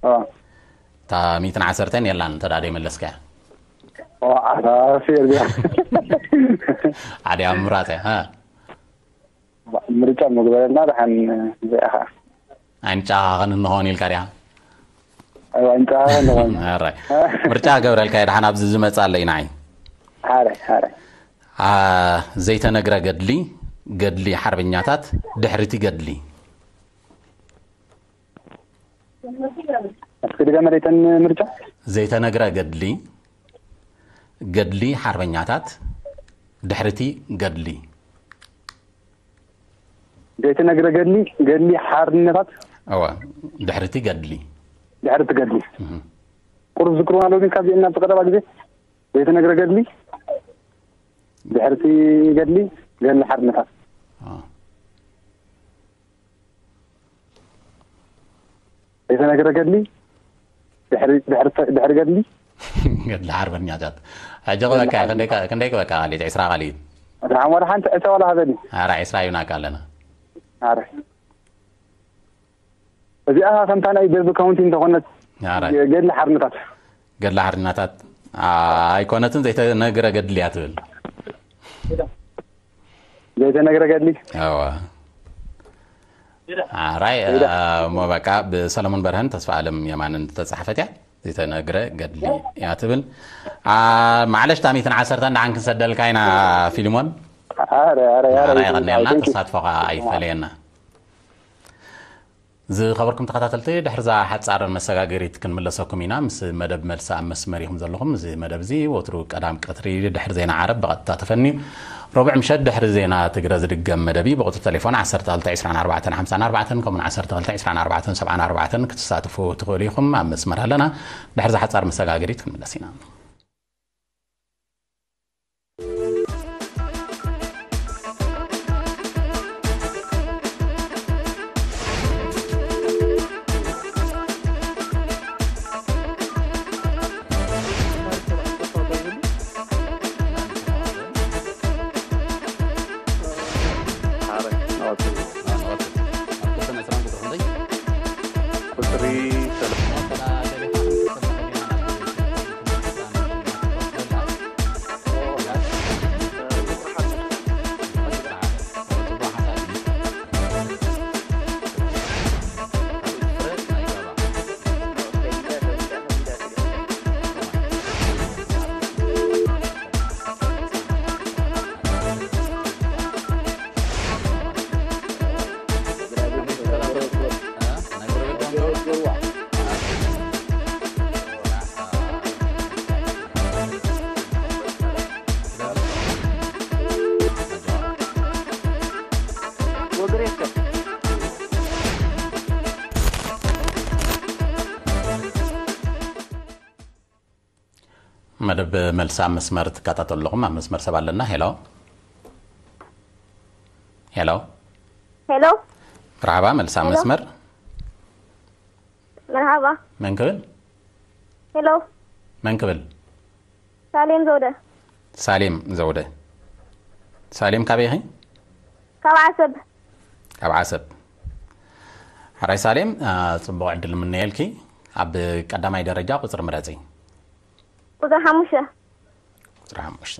ዎ። እታ ሚእትን ዓሰርተን የላን፣ እንተ ደኣ ደይመለስካያ። ዋ፣ ኣታ፣ ፌር ቢያ። ሓደ ኣብ ምራጽ እያ፣ ሃ? ባ-፣ ምርጫ ምግበረልና ደሓን እዚኣ ኸዓ። ኣይንጨኻኸን እንኾን ኢልካ ዲኻ? ኣይዋ፣ ኣይንጨኻኸን እንኾን። ኣራይ። ምርጫ ገብረልካ እየ፣ ደሓን ኣብዚ ዝመጽእ ኣሎ እዩ ንዓይ። ሓራይ፣ ሓራይ። ኣ፣ ዘይተነግረ ገድሊ፣ ገድሊ ሓርበኛታት፣ ድሕሪቲ ገድሊ። እስኪ ድገመለይ እተን ምርጫ። ዘይተነግረ ገድሊ፣ ገድሊ ሓርበኛታት፣ ድሕሪቲ ገድሊ። ዘይተነግረ ገድሊ፣ ገድሊ ሓርነታት። እወ፣ ድሕሪቲ ገድሊ። ድሕሪ እቲ ገድሊ ቁሩብ ዝክርዋ ኣሎ ግን ካብዚአን ናብቲ ቀረባ ግዜ ዘይተነግረ ገድሊ ድሕርቲ ገድሊ ገድሊ ሓርነታት ዘይተነግረ ገድሊ ድሕሪ ድሕሪ ድሕሪ ገድሊ ገድሊ ሓርበኛታት ሕጂ ክበካ ክንደይ ክበካ ቃሊት ዕስራ ቃሊት ራሕም ወላ ሓንቲ ዕተ ዋላ ሃበኒ ኣራ ዕስራ ይብናካ ኣለና ኣረ እዚኣ ከምታ ናይ ደርቢ ካውንቲ እንተኾነት ኣራ ገድሊ ሓርነታት ገድሊ ሓርናታት ኣይኮነትን ዘይተነግረ ገድሊ እያ ትብል ዘይተነግረ ገድሊ እዋ ኣራይ እሞ በቃ ብሰለሞን በርሀን ተስፋ ኣለም የማንን ዝተፃሓፈት እያ ዘይተነግረ ገድሊ እያ ትብል ማዕለሽ ታሚትን ዓሰርተን ደሓን ክንሰደልካ ኢና ፊልሞን ኣረ ኣረ ኣረ ኣራይ ቀኒልና ተሳትፎኻ ኣይፈለየና ዝኸበርኩም ተኸታተልቲ ድሕርዛ ሓፃር መሰጋገሪት ክንምለሰኩም ኢና ምስ መደብ መልሲ ኣብ መስመር ኢኹም ዘለኹም እዚ መደብ እዚ ወትሩ ቀዳም ቀትሪ ድሕሪ ዜና ዓረብ ብቐጥታ ተፈንዩ ረቡዕ ምሸት ድሕሪ ዜና ትግረ ዝድገም መደብ እዩ ብቑፅሪ ቴሌፎን ዓሰርተ ክልተ ዕስራን ኣርባዕተን ሓምሳን ኣርባዕተን ከምኡን ዓሰርተ ክልተ ዕስራን ኣርባዕተን ሰብዓን ኣርባዕተን ክትሳተፉ ትኽእሉ ኢኹም ኣብ መስመር ኣለና ድሕርዛ ሓፃር መሰጋገሪት ክንምለስ ኢና መደብ መልሲ ኣብ መስመር ትከታተሉ ኣለኹም ኣብ መስመር ሰብ ኣለና ሄሎ ሄሎ ሄሎ መርሓባ መልሲ ኣብ መስመር መርሓባ መን ክብል ሄሎ መን ክብል ሳሌም ዘውደ ሳሌም ዘውደ ሳሌም ካበይ ኢኺ ካብ ዓሰብ ካብ ዓሰብ ሕራይ ሳሌም ጽቡቕ ዕድል ምነየልኪ ኣብ ቀዳማይ ደረጃ ቁፅሪ ምረፂ ቁፅሪ ሓሙሽተ ቁፅሪ ሓሙሽተ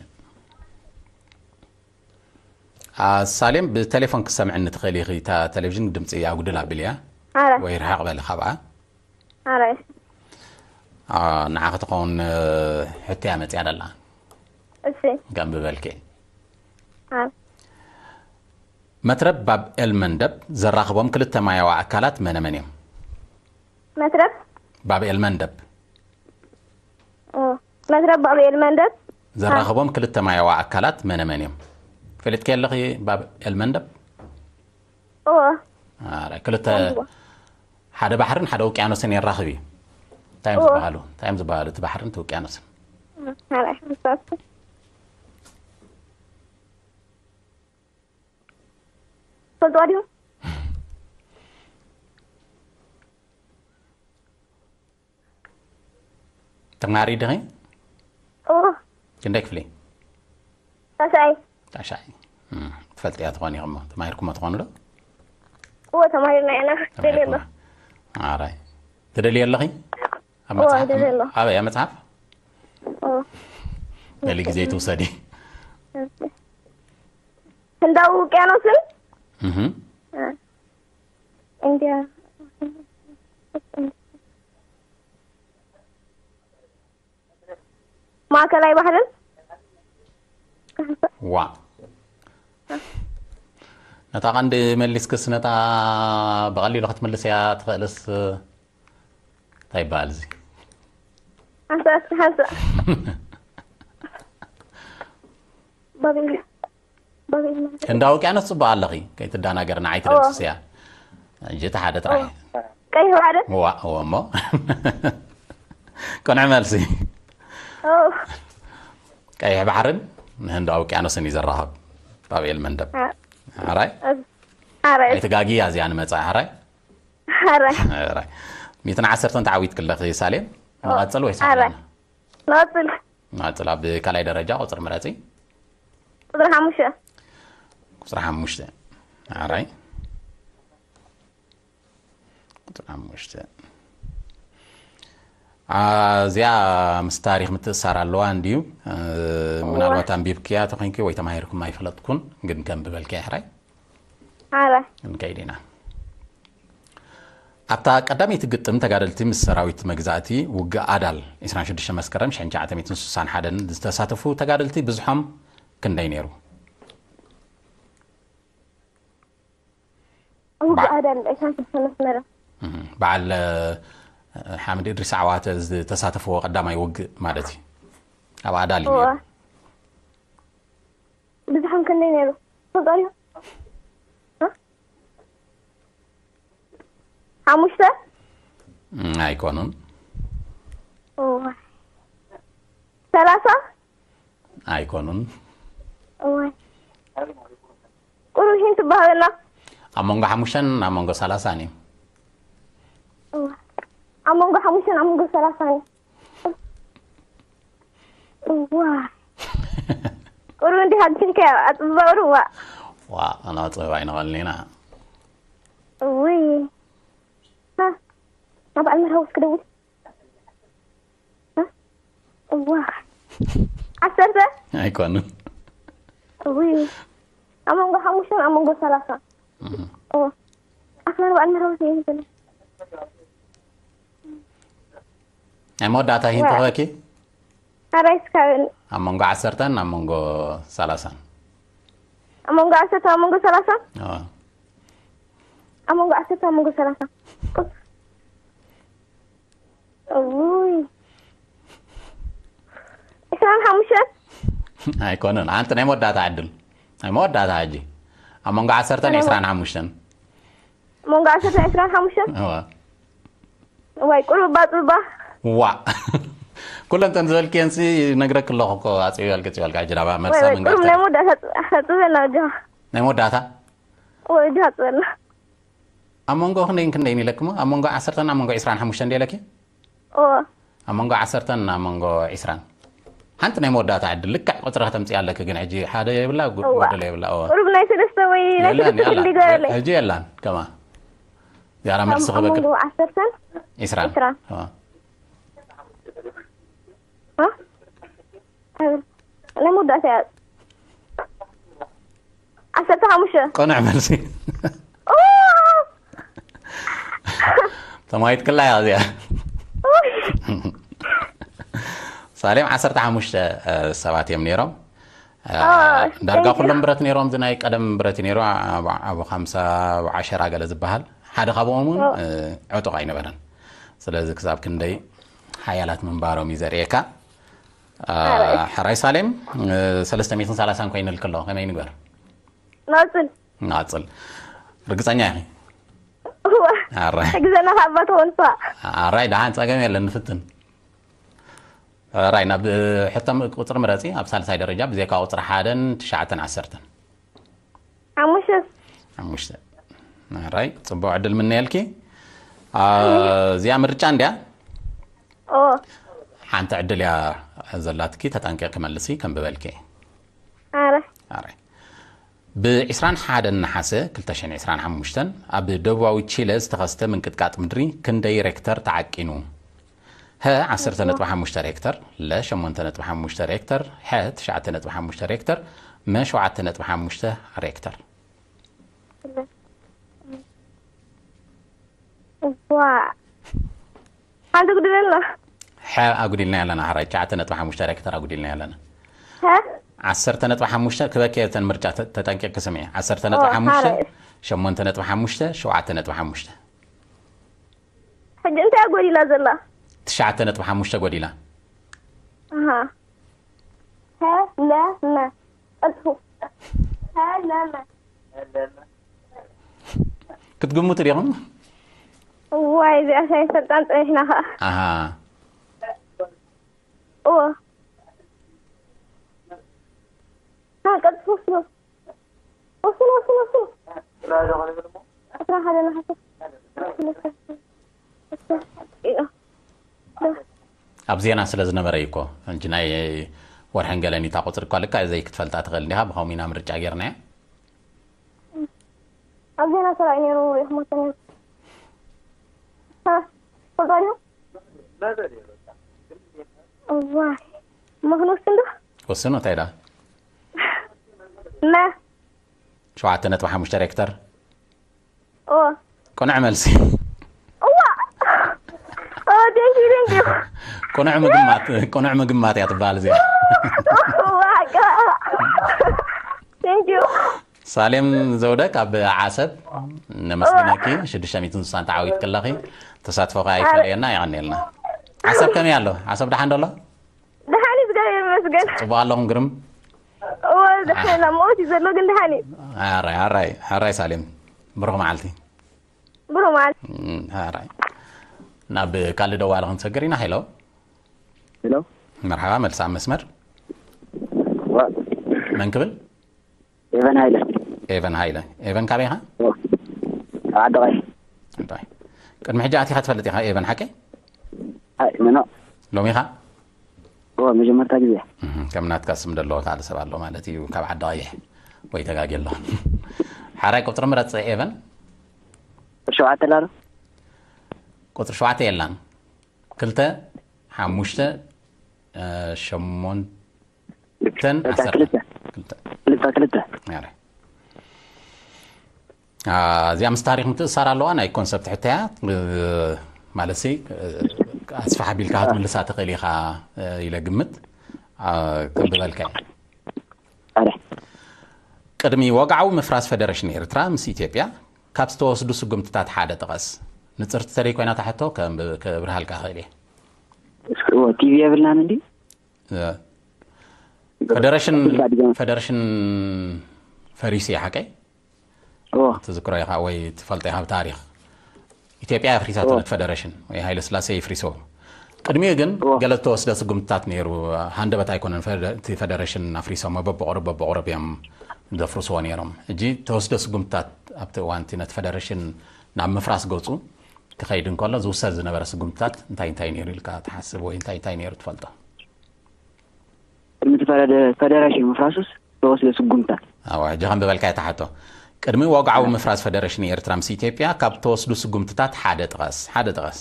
ሳሌም ብቴሌፎን ክሰምዕኒ ትኽእል ኢኺ እታ ቴሌቪዥን ድምፂ ኣጉድል ኣብልያ ወይ ርሓቕ በሊ ካብኣ ኣራይ ንዓ ክትኸውን ሕቶ እያ መፅያ ደላ እሺ ገንብበልኪ ኣብ መትረብ ባብ ኤልመንደብ ዘራኽቦም ክልተ ማያዊ ኣካላት መነመን እዮም መትረብ ባብ ኤልመንደብ ኦ፣ መትረብ ባብ ኤልመንደብ ዘራኽቦም ክልተ ማያዊ ኣካላት መነመን እዮም ፈሊጥኪ ኣለኺ ባብ ኤልመንደብ እዎ ኣረ ክልተ ሓደ ባሕርን ሓደ ውቅያኖስን የራኽብ እዩ እንታይ እዮም ዝበሃሉ እንታይ እዮም ዝበሃሉ እቲ ባሕርን እቲ ውቅያኖስን ኣራይ ሓሳብ ፈልጥዋ ድዩ ተማሪ ድኺ እዎ ክንደይ ክፍሊ ታሳይ ታሻይ ትፈልጥያ ትኾን ኢኹም ተማሂርኩሞ ትኾኑ ዶ እዎ ተማሂርና ኢና ደልየሎ ኣራይ ትደልየ ኣለኺ ኣብ እዎ፣ መጽሓፍ ደልየ ኣሎ። ኣበይ ኣብ መጽሓፍ እዎ በሊ ግዜ ትውሰዲ ህንዳዊ ውቅያኖስን እህ እንዲያ ማእከላይ ባሕርን ዋ ነታ ቀንዲ መሊስክስ ነታ ብቐሊሉ ክትምልስ እያ ትኽእልስ እንታይ ይበሃል እዚ ሓንሳእ እስኪ ሓንሳእ ባቤል ባቤል ማለት ህንዳዊ ውቅያኖስ ፅቡቅ ኣለኺ ከይትዳናገር ንዓይ ትደምስስ እያ ሕጂ እቲ ሓደ ጥራሕ እዩ። ቀይሕ ባሕርን ዋ እወ እሞ ቅኑዕ መልሲ። ቀይሕ ባሕርን ንህንዳዊ ውቅያኖስን እዩ ዘራኸብ ባብኤል መንደብ። ሕራይ? ኣረ ኣይትጋጊ እያ እዚኣ ንመጻኢ። ሕራይ? ኣረ ሕራይ። ሚእትን ዓሰርተን ተዓዊት ክለኺ ሳሌም። ንቐጽል ወይስ ኣረ ኣሕሊና? ንቐጽል። ንቐጽል። ኣብ ካልኣይ ደረጃ ቁጽሪ ምረጺ። ቁፅሪ ሓሙሽተ። ቁፅሪ ሓሙሽተ። ሕራይ። ቁፅሪ ሓሙሽተ። እዚኣ ምስ ታሪክ ምትእሳር ኣለዋ እንድዩ። ምናልባት ኣንቢብክያ ተኮይንኪ ወይ ተማሂርኩም ኣይፈለጥኩን፣ ግን ከም ብበልኪ። ሕራይ። ኣረ ክንከይድ ኢና። ኣብታ ቀዳመይቲ ግጥም ተጋደልቲ ምስ ሰራዊት መግዛእቲ ውግእ ኣዳል ዕስራን ሽዱሽተ መስከረም ሽሕን ትሽዓተ ሚእትን ስሳን ሓደን ዝተሳተፉ ተጋደልቲ ብዝሖም ክንደይ ነይሩ? ውግእ ኣዳል ዕስራን ሽዱሽተ መስከረም። በዓል ሓምድ እድሪስ ዓዋተ ዝተሳተፍዎ ቀዳማይ ውግእ ማለት እዩ። ኣብ ኣዳል እዩ ነይሩ። ብዝሖም ክንደይ ነይሩ? ተቆሪቡ ሓሙሽተ። ኣይኮኑን። ሰላሳ። ኣይኮኑን። ቁሩብ ሂንት ትባሃበና። ኣብ መንጎ ሓሙሽተን ኣብ መንጎ ሰላሳን እዩ። ኣብ መንጎ ሓሙሽተን ኣብ መንጎ ሰላሳን እዩ። እዋ ቁሩብ እንዲህ ኣልችልከ ኣፅብባ ቁሩብ ዋ ዋ ኣናፅበባ ኣይንቐልን ኢና። እውይ ሀ፣ ናብ በዓል መርሃዊ እስኪ ደውል። ሀ? እዋ ዓሰርተ። ኣይኮኑን። እውይ ኣብ መንጎ ሓሙሽተን ኣብ መንጎ ሰላሳ። እዋ ኣስመራ በዓል መርሃዊ ስለ ዝኮነ ናይ መወዳእታ ሂንት ክበኪ። ኣራይ እስካብን ኣብ መንጎ ዓሰርተን ኣብ መንጎ ሰላሳን። ኣብ መንጎ ዓሰርተ ኣብ መንጎ ሰላሳ። ኣዎ። ኣብ መንጎ ዓሰርተ ኣብ መንጎ ሰላሳ። እውይ ዕስራን ሓሙሽተን። ኣይኮነን። ኣንቲ ናይ መወዳእታ ዕድል፣ ናይ መወዳእታ ሕጂ ኣብ መንጎ ዓሰርተን ዕስራን ሓሙሽተን። መንጎ ዓሰርተን ዕስራን ሓሙሽተን። እዋ። ዋይ ቁሩብ ኣፅብባ። ዋ ኩለን ተን ዝበልክየንሲ ነግረክ ኣለኹ እኮ። ኣፅቢበልክ ፅበልካ ሕጂ ናባ መልሳ ዋይ ቁሩብ ናይ መንገርታ መወዳእታ ኣፅብበና ኣጆኻ። ናይ መወዳእታ ወይ ኣጆኻ ኣፅበልና። ኣብ መንጎ ክንደይን ክንደይን ኢለክሞ? ኣብ መንጎ ዓሰርተን ኣብ መንጎ ዕስራን ሓሙሽተን ድየ ኢለኪ? እዎ ኣብ መንጎ ዓሰርተን ኣብ መንጎ ዕስራን። ሓንቲ ናይ መወዳእታ ዕድል ልክዕ ቁፅሪ ከተምፅእ ኣለኪ፣ ግን ሕጂ ሓደ የብላ፣ ጉ- እዋ። ጎደሎ የብላ። እዎ። ቁሩብ ናይ ሰለስተ ወይ ናይ የለን፣ ሰለስተ የለን። ክንዲ ይገበረለይ። ሕጂ የላን ከማ። ዚያራ መልሲ ኣብ ክበክል። መንጎ ዓሰርተን ዕስራን። ዕስራን። እዎ። እ? ናይ መወዳእታ እያ። ዓሰርተ ሓሙሽተ። ቅኑዕ መልሲ። ኦ! ተማሂት ክላ እያ እዚኣ። ኡይ! ሳሌም ዓሰርተ ሓሙሽተ ሰባት እዮም ነይሮም። ኦ፣ ዳርጋ thank you። ኩሎም ብረት ነይሮም። እዚ ናይ ቀደም ብረት እዩ ነይሩ። ኣብ ኣብ ሓምሳ ኣብ ዓሸራ ገለ ዝበሃል ሓደ ካብኦም እውን ዕጡቕ ኣይነበረን። ስለዚ ክሳብ ክንደይ ሓያላት ምንባሮም እዩ ዘርእየካ። ሕራይ ሳሌም፣ ሰለስተ ሚእትን ሰላሳን ኮይኑልክ ኣሎ። ከመይ ንግበር? ናፅል ንቐፅል። ርግፀኛ ኢኺ? እዋ ኣራይ ግዘና ካብ ኣባ ተወንፋ ኣራይ ደሓን፣ ፀገም የለን፣ ንፍትን። ኣራይ ናብ ሕቶም ቁፅሪ ምረፂ። ኣብ ሳልሳይ ደረጃ ብዜካ ቁፅሪ ሓደን ትሽዓተን ዓሰርተን። ሓሙሽተ ሓሙሽተ። ኣራይ ፅቡቅ ዕድል ምነየልኪ። እዚኣ ምርጫ እንድያ። ኦ ሓንቲ ዕድል እያ ዘላትኪ፣ ተጠንቂቕኪ መልሲ፣ ከንብበልኪ። ኣረ ኣራይ ብ ዕስራን ሓደን ነሓሰ ክልተ ሽሕን ዕስራን ሓሙሽተን ኣብ ደቡባዊ ቺለ ዝተኸስተ ምንቅጥቃጥ ምድሪ ክንደይ ሬክተር ተዓቂኑ? ሀ ዓሰርተ ነጥቢ ሓሙሽተ ሬክተር፣ ለ ሸሞንተ ነጥቢ ሓሙሽተ ሬክተር፣ ሐ ትሽዓተ ነጥቢ ሓሙሽተ ሬክተር፣ መ ሸውዓተ ነጥቢ ሓሙሽተ ሬክተር። ዋ ሓንቲ ጉድለና ሐ ኣጉዲልና ያለና፣ ሕራይ ትሽዓተ ነጥቢ ሓሙሽተ ሬክተር ኣጉዲልና ያለና። ሀ ዓሰርተ ነጥቢ ሓሙሽተ ክበኪ እተን ምርጫ ተ- ተጠንቂቕኪ ስምዒ። ዓሰርተ ነጥቢ ሓሙሽተ፣ ሓራይ። ሸሞንተ ነጥቢ ሓሙሽተ፣ ሸውዓተ ነጥቢ ሓሙሽተ። ሕጂ እንታይ ጎዲላ ዘላ ትሽዓተ ነጥቢ ሓሙሽተ ጎዲላ። ኣሃ ሀ ለ መ ቀልጥፉ ሀ ለ መ ክትግምቱ ዲኹም? እዋ ዋይ፣ እዚኣ ሳይፈልጣን ጸኒሕና ኸዓ። ኣሃ። እዎ። ሃ፣ ቀልጥፉ፣ ወስዶ። ወስዶ፣ ወስዶ፣ ወስዶ። ዕስራ ሓደ ነሓሰ። ኣብ ዜና ስለ ዝነበረ እዩ እኮ። እንጂ ናይ ወርሕን ገለን እታ ቁጽሪ እኳ ልክዕ ዘይክትፈልጣ ትኽእል እንዲኻ፣ ብኸምኡ ኢና ምርጫ ጌርናዮ። ኣብ ዜና ተራእዩ ነይሩ፣ ርኢኹሞ ነይሩ። ሃ፣ ትፈልጦ ዲኹም? እዋይ፣ እሞ ክንወስን ዶ? ወስኑ፣ እንታይ ደኣ? መ? ሸውዓተ ነጥቢ ሓሙሽተ ሬክተር። ኦ። ቅኑዕ መልሲ። እዋ። ኦ፣ thank you, thank you። ቅኑዕ ምግማት፣ ቅኑዕ ምግማት እያ ትበሃል እዚኣ። እዋ፣ ጋ-፣ thank you። ሳሌም ዘውደ ካብ ዓሰብ፣ ነመስግነኪ። ሽዱሽተ ሚእትን ስሳን ተዓዊትኪ ኣለኺ። ተሳትፎኻ ኣይፈለየና፣ የቐንየልና። ዓሰብ ከመይ ኣሎ? ዓሰብ ደሓን ዶ ኣሎ? ደሓን እዩ፣ እግዚኣብሔር ይመስገን። ጽቡቕ ኣለኹም ግርም? እወ፣ ደሓን፣ ኣብ መወት እዩ ዘሎ፣ ግን ደሓን እዩ። ኣራይ፣ ኣራይ፣ ኣራይ ሳሌም። ብሩኽ መዓልቲ። ብሩኽ መዓልቲ። እም፣ ኣራይ። ናብ ካልእ ደዋሊ ክንሰግር ኢና። ሄሎ። ሄሎ። መርሓባ፣ መልሲ ኣብ መስመር። ዋ። መን ክብል? ኤቨን ሃይለ። ኤቨን ሃይለ። ኤቨን ካበይ ኢኻ? ኦ። ካብ ዓዲ ቀይሕ። ዓዲ ቀይሕ። ቅድሚ ሕጂ ኣቲኻ ትፈልጥ ኢኻ ኤቨን፣ ሓቀይ? ኣይ፣ ኖ፣ ኖ። ሎሚ ኢኻ? ኦ፣ መጀመርታ ግዜ። እህ፣ ከም ናትካ ስም ደሎ ካልእ ሰብ ኣሎ ማለት እዩ፣ ካብ ዓዲ ቀይሕ። ወይ ተጋጊ ኣሎ። ሓራይ ቁጽሪ ምረጽ ኤቨን። ቁጽሪ ሸውዓተ ኣላ ዶ? ቁጽሪ ሸውዓተ የላን። ክልተ፣ ሓሙሽተ፣ እ፣ ሸሞንተ፣ ክልተ፣ ዓሰርተ። ክልተ። ክልተ። ክልተ፣ ክልተ። ኣረ። አ፣ እዚኣ ምስ ታሪኽ ምትእሳር ኣለዋ፣ ናይ ኮንሰፕት ሕቶ እያ። እ፣ ማለትሲ፣ እ፣ ኣስፍሕ ኣቢልካ ክትምልሳ ትኽእል ኢኻ፣ እ፣ ኢለ ግምት። አ፣ ከም ዝበልካ እያ። ኣረ። ቅድሚ ወግዓዊ ምፍራስ ፈደረሽን ኤርትራ ምስ ኢትዮጵያ ካብ ዝተወስዱ ስጉምትታት ሓደ ጥቀስ። ንጽርቲ ተደይ ኮይና እታ ሕቶ ከም-፣ ከብርሃልካ እኽእል እየ። እስኪ፣ እዎ፣ ቲቪ የብልናን እንዲ? እ፣ ፈደረሽን፣ ፈደረሽን ፈሪሱ እዩ፣ ሓቀይ? እዎ። ትዝክሮ ኢኻ ወይ ትፈልጦ ኢኻ ብታሪኽ? ኢትዮጵያ ኣፍሪሳቶ እዎ። ነቲ ፈደረሽን ወይ ሃይለ ስላሴ ይፍሪሶ። ቅድሚኡ ግን እዎ። ገለ ዝተወስደ ስጉምትታት ነይሩ። ሃንደበት ኣይኮነን ፈደ-፣ እቲ ፈደረሽን ኣፍሪሶሞ፣ በብቑሩብ፣ በብቑሩብ እዮም ዘፍርስዎ ነይሮም። ሕጂ ተወስደ ስጉምትታት ኣብቲ እዋን እቲ ነቲ ፈደረሽን ናብ ምፍራስ ገጹ ክኸይድ እንከሎ ዝውሰድ ዝነበረ ስጉምትታት እንታይ እንታይ ነይሩ ኢልካ ትሓስብ ወይ እንታይ እንታይ ነይሩ ትፈልጦ? ቅድሚ እቲ ፈደ-፣ ፈደረሽን ምፍራሱስ ተወስደ ስጉምትታት? ኣዋ፣ ሕጂ ከም ዝበልካዮ እታ ሕቶ። ቅድሚ ወግዓዊ ምፍራስ ፈደረሽን ኤርትራ ምስ ኢትዮጵያ ካብ ተወስዱ ስጉምትታት ሓደ ጥቀስ፣ ሓደ ጥቀስ።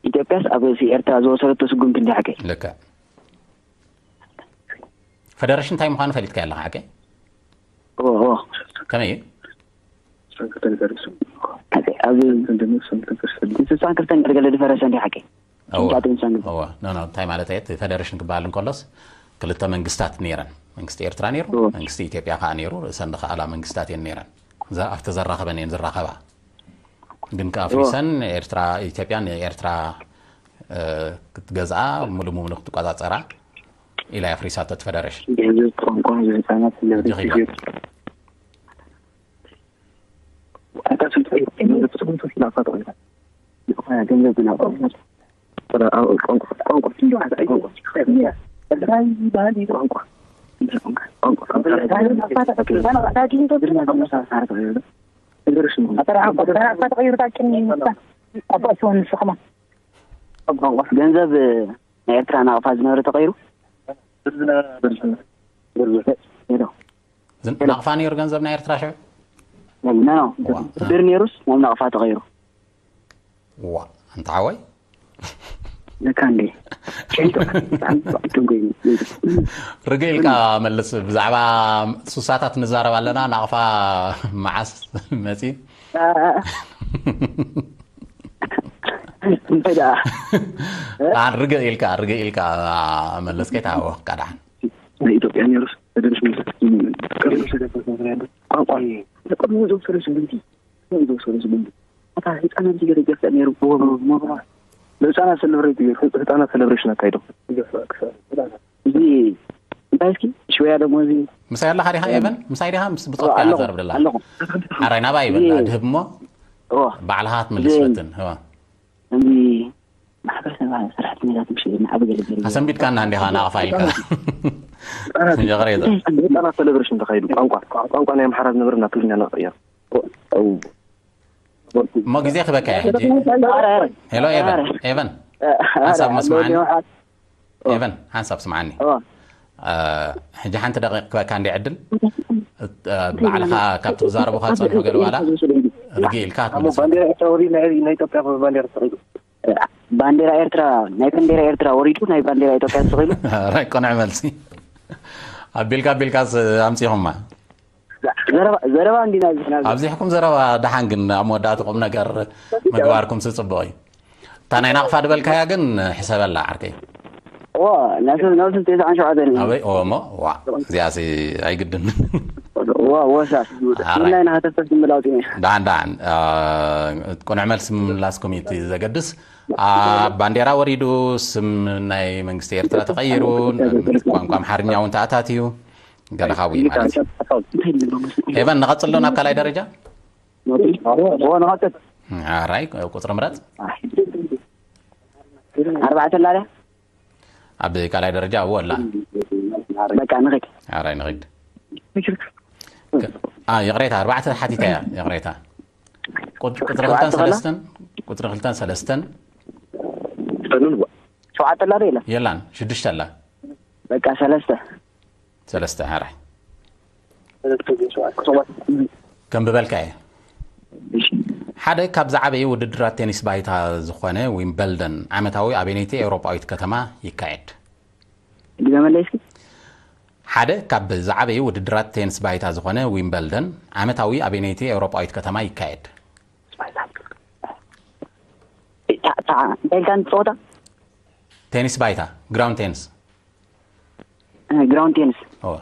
ኢትዮጵያስ ኣብ ርእሲ ኤርትራ ዝወሰደቶ ስጉምቲ እንዲ ሓቀይ? ልክዕ። ፈደረሽን እንታይ ምዃኑ ፈሊጥካዮ ኣለኻ ሓቀይ? ኦ፣ ኦ። ከመይ እዩ? ሓቀይ፣ ኣብ ስሳን ክልተን ገለገለ ዝፈረሰ እንዲ ሓቀይ? እወ። ሽዱሽተ ሚእትን ስሳን ክልተን። እወ። ኖ፣ ኖ፣ እንታይ ማለት እየ? እቲ ፈደረሽን ክበሃል እንከሎስ ክልተ መንግስታት ነይረን። መንግስቲ ኤርትራ ነይሩ፣ እወ። መንግስቲ ኢትዮጵያ ከኣ ነይሩ። ርእሰን ዝኸኣላ መንግስታት እየን ነይረን። ዘ-፣ ኣብቲ ዘራኸበን እየን ዝራኸባ። ግን ከኣ እወ። ኣፍሪሰን ኤርትራ፣ ኢትዮጵያ ንኤርትራ፣ እ፣ ክትገዝኣ፣ ሙሉ ሙሉ ክትቆጻጸራ ኢላ እያ ኣፍሪሳቶ እቲ ፈደረሽን። ገንዘብ ቋንቋ ህጻናት ሕጂ ለብድ ኸይዳ። ሒዙ። ኣታ ስልጣን ገንዘብ ጽቡቅ ናፋ ተቆይታ። ዝኾነ ገንዘብ ግን ኣብ ቋንቋ፣ ቋንቋ፣ ቋንቋ፣ ቋንቋ። ቋንቋ። ገንዘብ ናይ ኤርትራ ናቕፋ ዝነበረ ተቐይሩ? ሄሎ። ዝን-፣ ናቕፋ ነይሩ ገንዘብ ናይ ኤርትራ ሽዑ? ኖ፣ ኖ። ዋ። ብር ነይሩስ ናብ ናቕፋ ተቐይሩ። ዋ፣ ኣንታ ሓወይ። ለካ እንዴ። ሸይጡ። ብጣዕሚ፣ ብጣዕሚ ተንኮይኑ። ርግእ ኢልካ መልስ። ብዛዕባ ሱሳታት ንዛረብ ኣለና። ናቕፋ መዓስ መጺ? አ-፣ እንታይ ደኣ? ደሓን ርግእ ኢልካ፣ ርግእ ኢልካ መለስ ከይትሃወኽካ ደሓን። ናይ ኢትዮጵያ ነይሩስ፣ ተደርሽ መለስ፣ ቀሪቡ ሰደት መዝናኛ ቋንቋ እዩ። ተቀድሞ ዝወሰደ ስጉምቲ፣ ዝወሰደ ስጉምቲ። ኣታ ህፃናት ዝገደ ገፍዕ ነይሩ፣ ወ-፣ ወ-፣ ወ-፣ ንህፃናት ሰለብሬት፣ ህፃናት ሰለብሬሽን ኣካይዶም። እዚ እንታይ እስኪ ሽወያ ደሞ እዚ ምሳይ ኣለኻ ዲኻ ኤቨን? ምሳይ ዲኻ? ምስ ብጾትካ ኣለኹ፣ ዘርብ ደላ። ኣለኹ። ሓራይ ናባይ ይበል፣ እዚ ድህብ እሞ። እዎ። ባዕልኻ ክትምልስ ፈትን። እዎ። ከምዚ ማሕበረሰብ ሰራሕተኛታት ምሽ ንዓቢ ገለ ገለ ኣሰንቢድካና እንዲኻ ናቕፋ ኢልካ። ይቕሬታ። ህፃናት ሴሌብሬሽን ተኻይዱ። ቋንቋ፣ ቋንቋ ናይ ኣምሓራ ዝነበረ ናብ ትግርኛ ንቕይር። እው። እሞ ግዜ ክበካ እየ ሕጂ። ሄሎ ኤቨን፣ ኤቨን፣ ሓንሳብ መስማዓኒ። ኤቨን፣ ሓንሳብ ስምዓኒ። ሕጂ ሓንቲ ደቂቕ ክበካ እንዲ ዕድል። ባዕልኻ ካብ ትዛረቦ ካብ ትጸንሑ ገለ ዋላ ርግእ ኢልካ ክትምልስ። ባንዴራ ኤርትራ ወሪድ ናይ፣ ናይ ኢትዮጵያ ባንዴራ ተሰቒሉ። ባንዴራ ኤርትራ፣ ናይ ባንዴራ ኤርትራ ወሪዱ ናይ ባንዴራ ኢትዮጵያ ተሰቒሉ። ራይ፣ ቅኑዕ መልሲ። ኣቢልካ ኣቢልካስ ኣምጺኹማ። ዘረባ፣ ዘረባ እንዲና ዝና ኣብዚሕኩም ዘረባ ደሓን፣ ግን ኣብ መወዳእቲ ቁም ነገር ምግባርኩም ስጽቡቕ እዩ። እታ ናይ ናቕፋ ድበልካያ ግን ሕሰበላ ዓርከይ። ዋ፣ ናሱ፣ ናሱ ተስዓን ሸውዓተን እዩ። ኣበይ? ኦ፣ እሞ፣ ዋ፣ እዚኣሲ ኣይግድን። ዋ፣ ወሳስ። ኣራይ። ናይ ናሃተፈስ ምላውቲ። ደሓን፣ ደሓን። አ፣ ቅኑዕ መልሲ ምምላስኩም እዩ እቲ ዘገድስ። አ፣ ባንዴራ ወሪዱ፣ ስም ናይ መንግስቲ ኤርትራ ተቐይሩ፣ ቋንቋ ኣምሓርኛ እውን ተኣታትዩ። ገለ ካብኡ እዩ ማለት እዩ። ኤቨን፣ ንቐጽሎ ናብ ካልኣይ ደረጃ? እዎ፣ ንቐጽል። ኣራይ፣ ቁጽሪ ምረጽ። ኣርባዕተ ኣላ ድያ? ኣብ ካልኣይ ደረጃ፣ እዎ፣ ኣላ። በቃ፣ ንኺድ። ኣራይ፣ ንኺድ። አ፣ ይቕሬታ፣ ኣርባዕተ ሓቲታ እያ፣ ይቕሬታ። ቁጽ-፣ ቁጽሪ ሸውዓተ ክልተን ከላ? ሰለስተን፣ ቁጽሪ ክልተን ሰለስተን። ሸውዓተ ኣላ ዶ የላን? የላን፣ ሽዱሽተ ኣላ። በቃ፣ ሰለስተ። ሰለስተ፣ ሓራይ። ከም ዝበልካ እየ። ሓደ ካብ ዝዓበዩ ውድድራት ቴኒስ ባይታ ዝኾነ ዊምበልደን ዓመታዊ ኣበየነይቲ ኤውሮጳዊት ከተማ ይካየድ? ድገመለይ እስኪ። ሓደ ካብ ዝዓበዩ ውድድራት ቴኒስ ባይታ ዝኾነ ዊምበልደን ዓመታዊ ኣበየነይቲ ኤውሮጳዊት ከተማ ይካየድ? ታ-፣ ታ-፣ እንታይ ኢልካ ንፀወታ? ቴኒስ ባይታ፣ ግራውንድ ቴኒስ። እ፣ ግራውንድ ቴኒስ። እወ።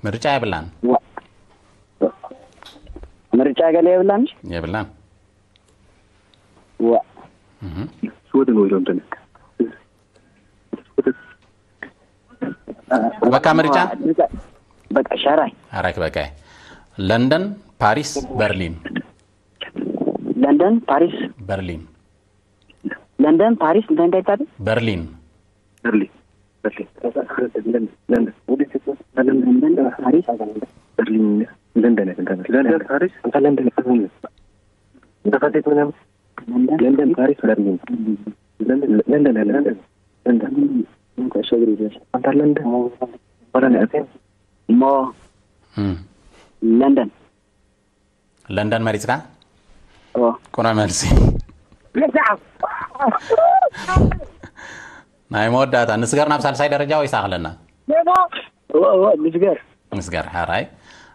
ምርጫ የብላን። ዋ። ምርጫ ገለ የብላን? የብላን። ዋ። እህ። ስወደን ወይ ሎንደን? በቃ ምርጫ? በቃ ሻራይ። ኣራይ በቃ። ለንደን፣ ፓሪስ፣ በርሊን። ለንደን፣ ፓሪስ። በርሊን። ለንደን፣ ፓሪስ፣ እንታይ እንታይ ይባላል? በርሊን። በርሊን። በርሊን። ለንደን። ለንደን። ለንደን፣ ፓሪስ። በርሊን። ለንደን። ለንደን፣ ፓሪስ። አንተ ለንደን። ለንደን። ለንደን፣ ፓሪስ፣ በርሊን። ለንደን፣ ለንደን፣ ለንደን። ለንደን። ኩዕሾ እግሪ ይበል። አንተ ለንደን። ወላ ናይ ኣቴን። እሞ እም። ለንደን። ለንደን መሪጽካ? ኦ። ቁኑዕ መልሲ። ናይ መወዳእታ፣ ንስገር ናብ ሳልሳይ ደረጃ ወይስ ኣኽለና? ኦ፣ ኦ፣ ንስገር። ንስገር፣ ሓራይ።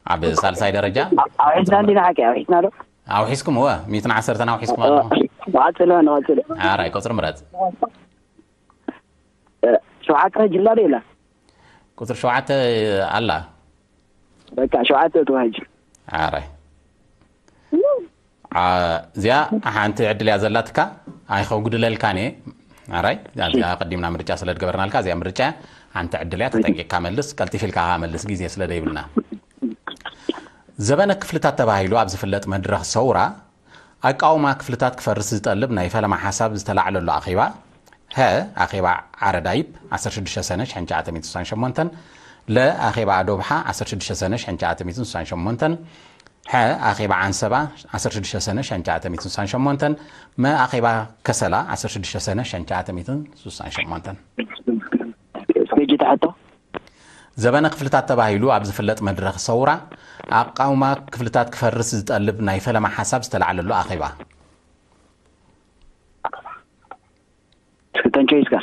ኣብ ሳልሳይ ደረጃ። ኣውሒስና እንዲና ሓቂ፣ ኣውሒስና ዶ? ኣውሒስኩም፣ እወ፣ ሚእትን ዓሰርተን ኣውሒስኩም ኦ፣ ኣለኹም። ንቐጽል፣ ንቐጽል። ሓራይ፣ ቁጽሪ ምረጽ። እ፣ ሸውዓተ ጅላ ዶ የላ? ቁጽሪ ሸውዓተ ኣላ። በቃ፣ ሸውዓተ ተዋሂጅ። ኣራይ። አ፣ እዚኣ ሓንቲ ዕድል እያ ዘላትካ፣ ኣይኸጉድለልካን እየ። ኣራይ፣ እዚኣ ቀዲምና ምርጫ ስለ ዝገበርናልካ፣ እዚኣ ምርጫ እያ። ሓንቲ ዕድል እያ፣ ተጠንቂቕካ መልስ፣ ቀልጢፍ ኢልካ ከኣ መልስ፣ ግዜ ስለ ዘይብልና። ዘበነ ክፍልታት ተባሂሉ ኣብ ዝፍለጥ መድረኽ ሰውራ፣ ኣቃውማ ክፍልታት ክፈርስ ዝጠልብ ናይ ፈለማ ሓሳብ ዝተላዕለሉ ኣኼባ፣ ሀ፣ ኣኼባ ዓረዳይብ፣ ዓሰርተ ሽዱሽተ ሰነ ሽሕን ትሽዓተ ሚእትን ስሳን ሸሞንተን፣ ለ፣ ኣኼባ ኣዶብሓ፣ ዓሰርተ ሽዱሽተ ሰነ ሽሕን ትሽዓተ ሚእትን ስሳን ሸሞንተን፣ ሐ፣ ኣኼባ ዓንሰባ፣ ዓሰርተ ሽዱሽተ ሰነ ሽሕን ትሽዓተ ሚእትን ስሳን ሸሞንተን፣ መ፣ ኣኼባ ከሰላ፣ ዓሰርተ ሽዱሽተ ሰነ ሽሕን ትሽዓተ ሚእትን ስሳን ሸሞንተን። እስከ ሕጂ ትሓቶ። ዘበነ ክፍልታት ተባሂሉ ኣብ ዝፍለጥ መድረኽ ሰውራ፣ ኣቃውማ ክፍልታት ክፈርስ ዝጠልብ ናይ ፈለማ ሓሳብ ዝተላዕለሉ ኣኼባ። እስከ ተንቸይስካ።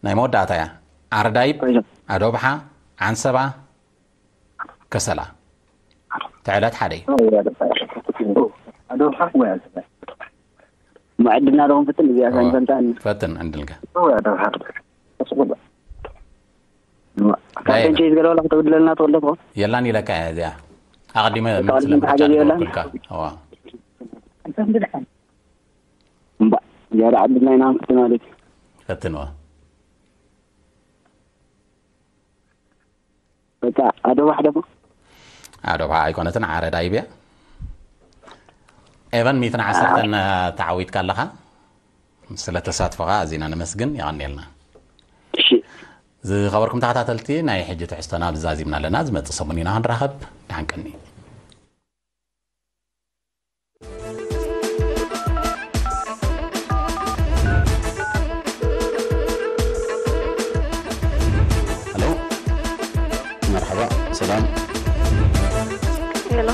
ናይ መወዳእታ እያ። ዓረዳይብ፣ ኮይዞም። ኣዶብሓ፣ ዓንሰባ፣ ከሰላ። ትዕለት ሓደ እዩ። ኣዶብሓ ወይ ዓንሰባ። መዐድና ዶ ክንፍትን እዚኣ እዋ። ከይንፈልጣ። ፈትን ዕድልካ። ወይ ኣዶብሓ። ኣስቑል። ዳይብ። ካፕቴን ቼዝ ገለ ዋላ ክትብድለልና ትኽእል ዶ ትኾን? የላን ኢለካ እያ እዚኣ። ኣቐዲመ በቃ፣ መልሲ ወዲም ለምርጫ ሓገዝ የብላን? ንገብረልካ። እዋ። እምባ፣ ዝያዳ ዕድል ናይና ክንፍትን ማለት እዩ። ፈትንዋ። ኣዶባሕ ደሞ ኣዶባሕ ኣይኮነትን፣ ዓረዳ ይብያ። ኤቨን ሚትን ዓሰርተን ተዓዊትካ ኣለኻ። ስለ ተሳትፎኻ ኣዚና ነመስግን፣ የቐንየልና። እሺ። ዝኸበርኩም ተኸታተልቲ፣ ናይ ሕጂ ትሕዝቶና ብዛዚምና ኣለና። ዝመጽእ ሰሙን ኢና ክንራኸብ። ደሓን ቀኒ። ሄሎ፣ መርሓባ፣ ሰላም። ሄሎ፣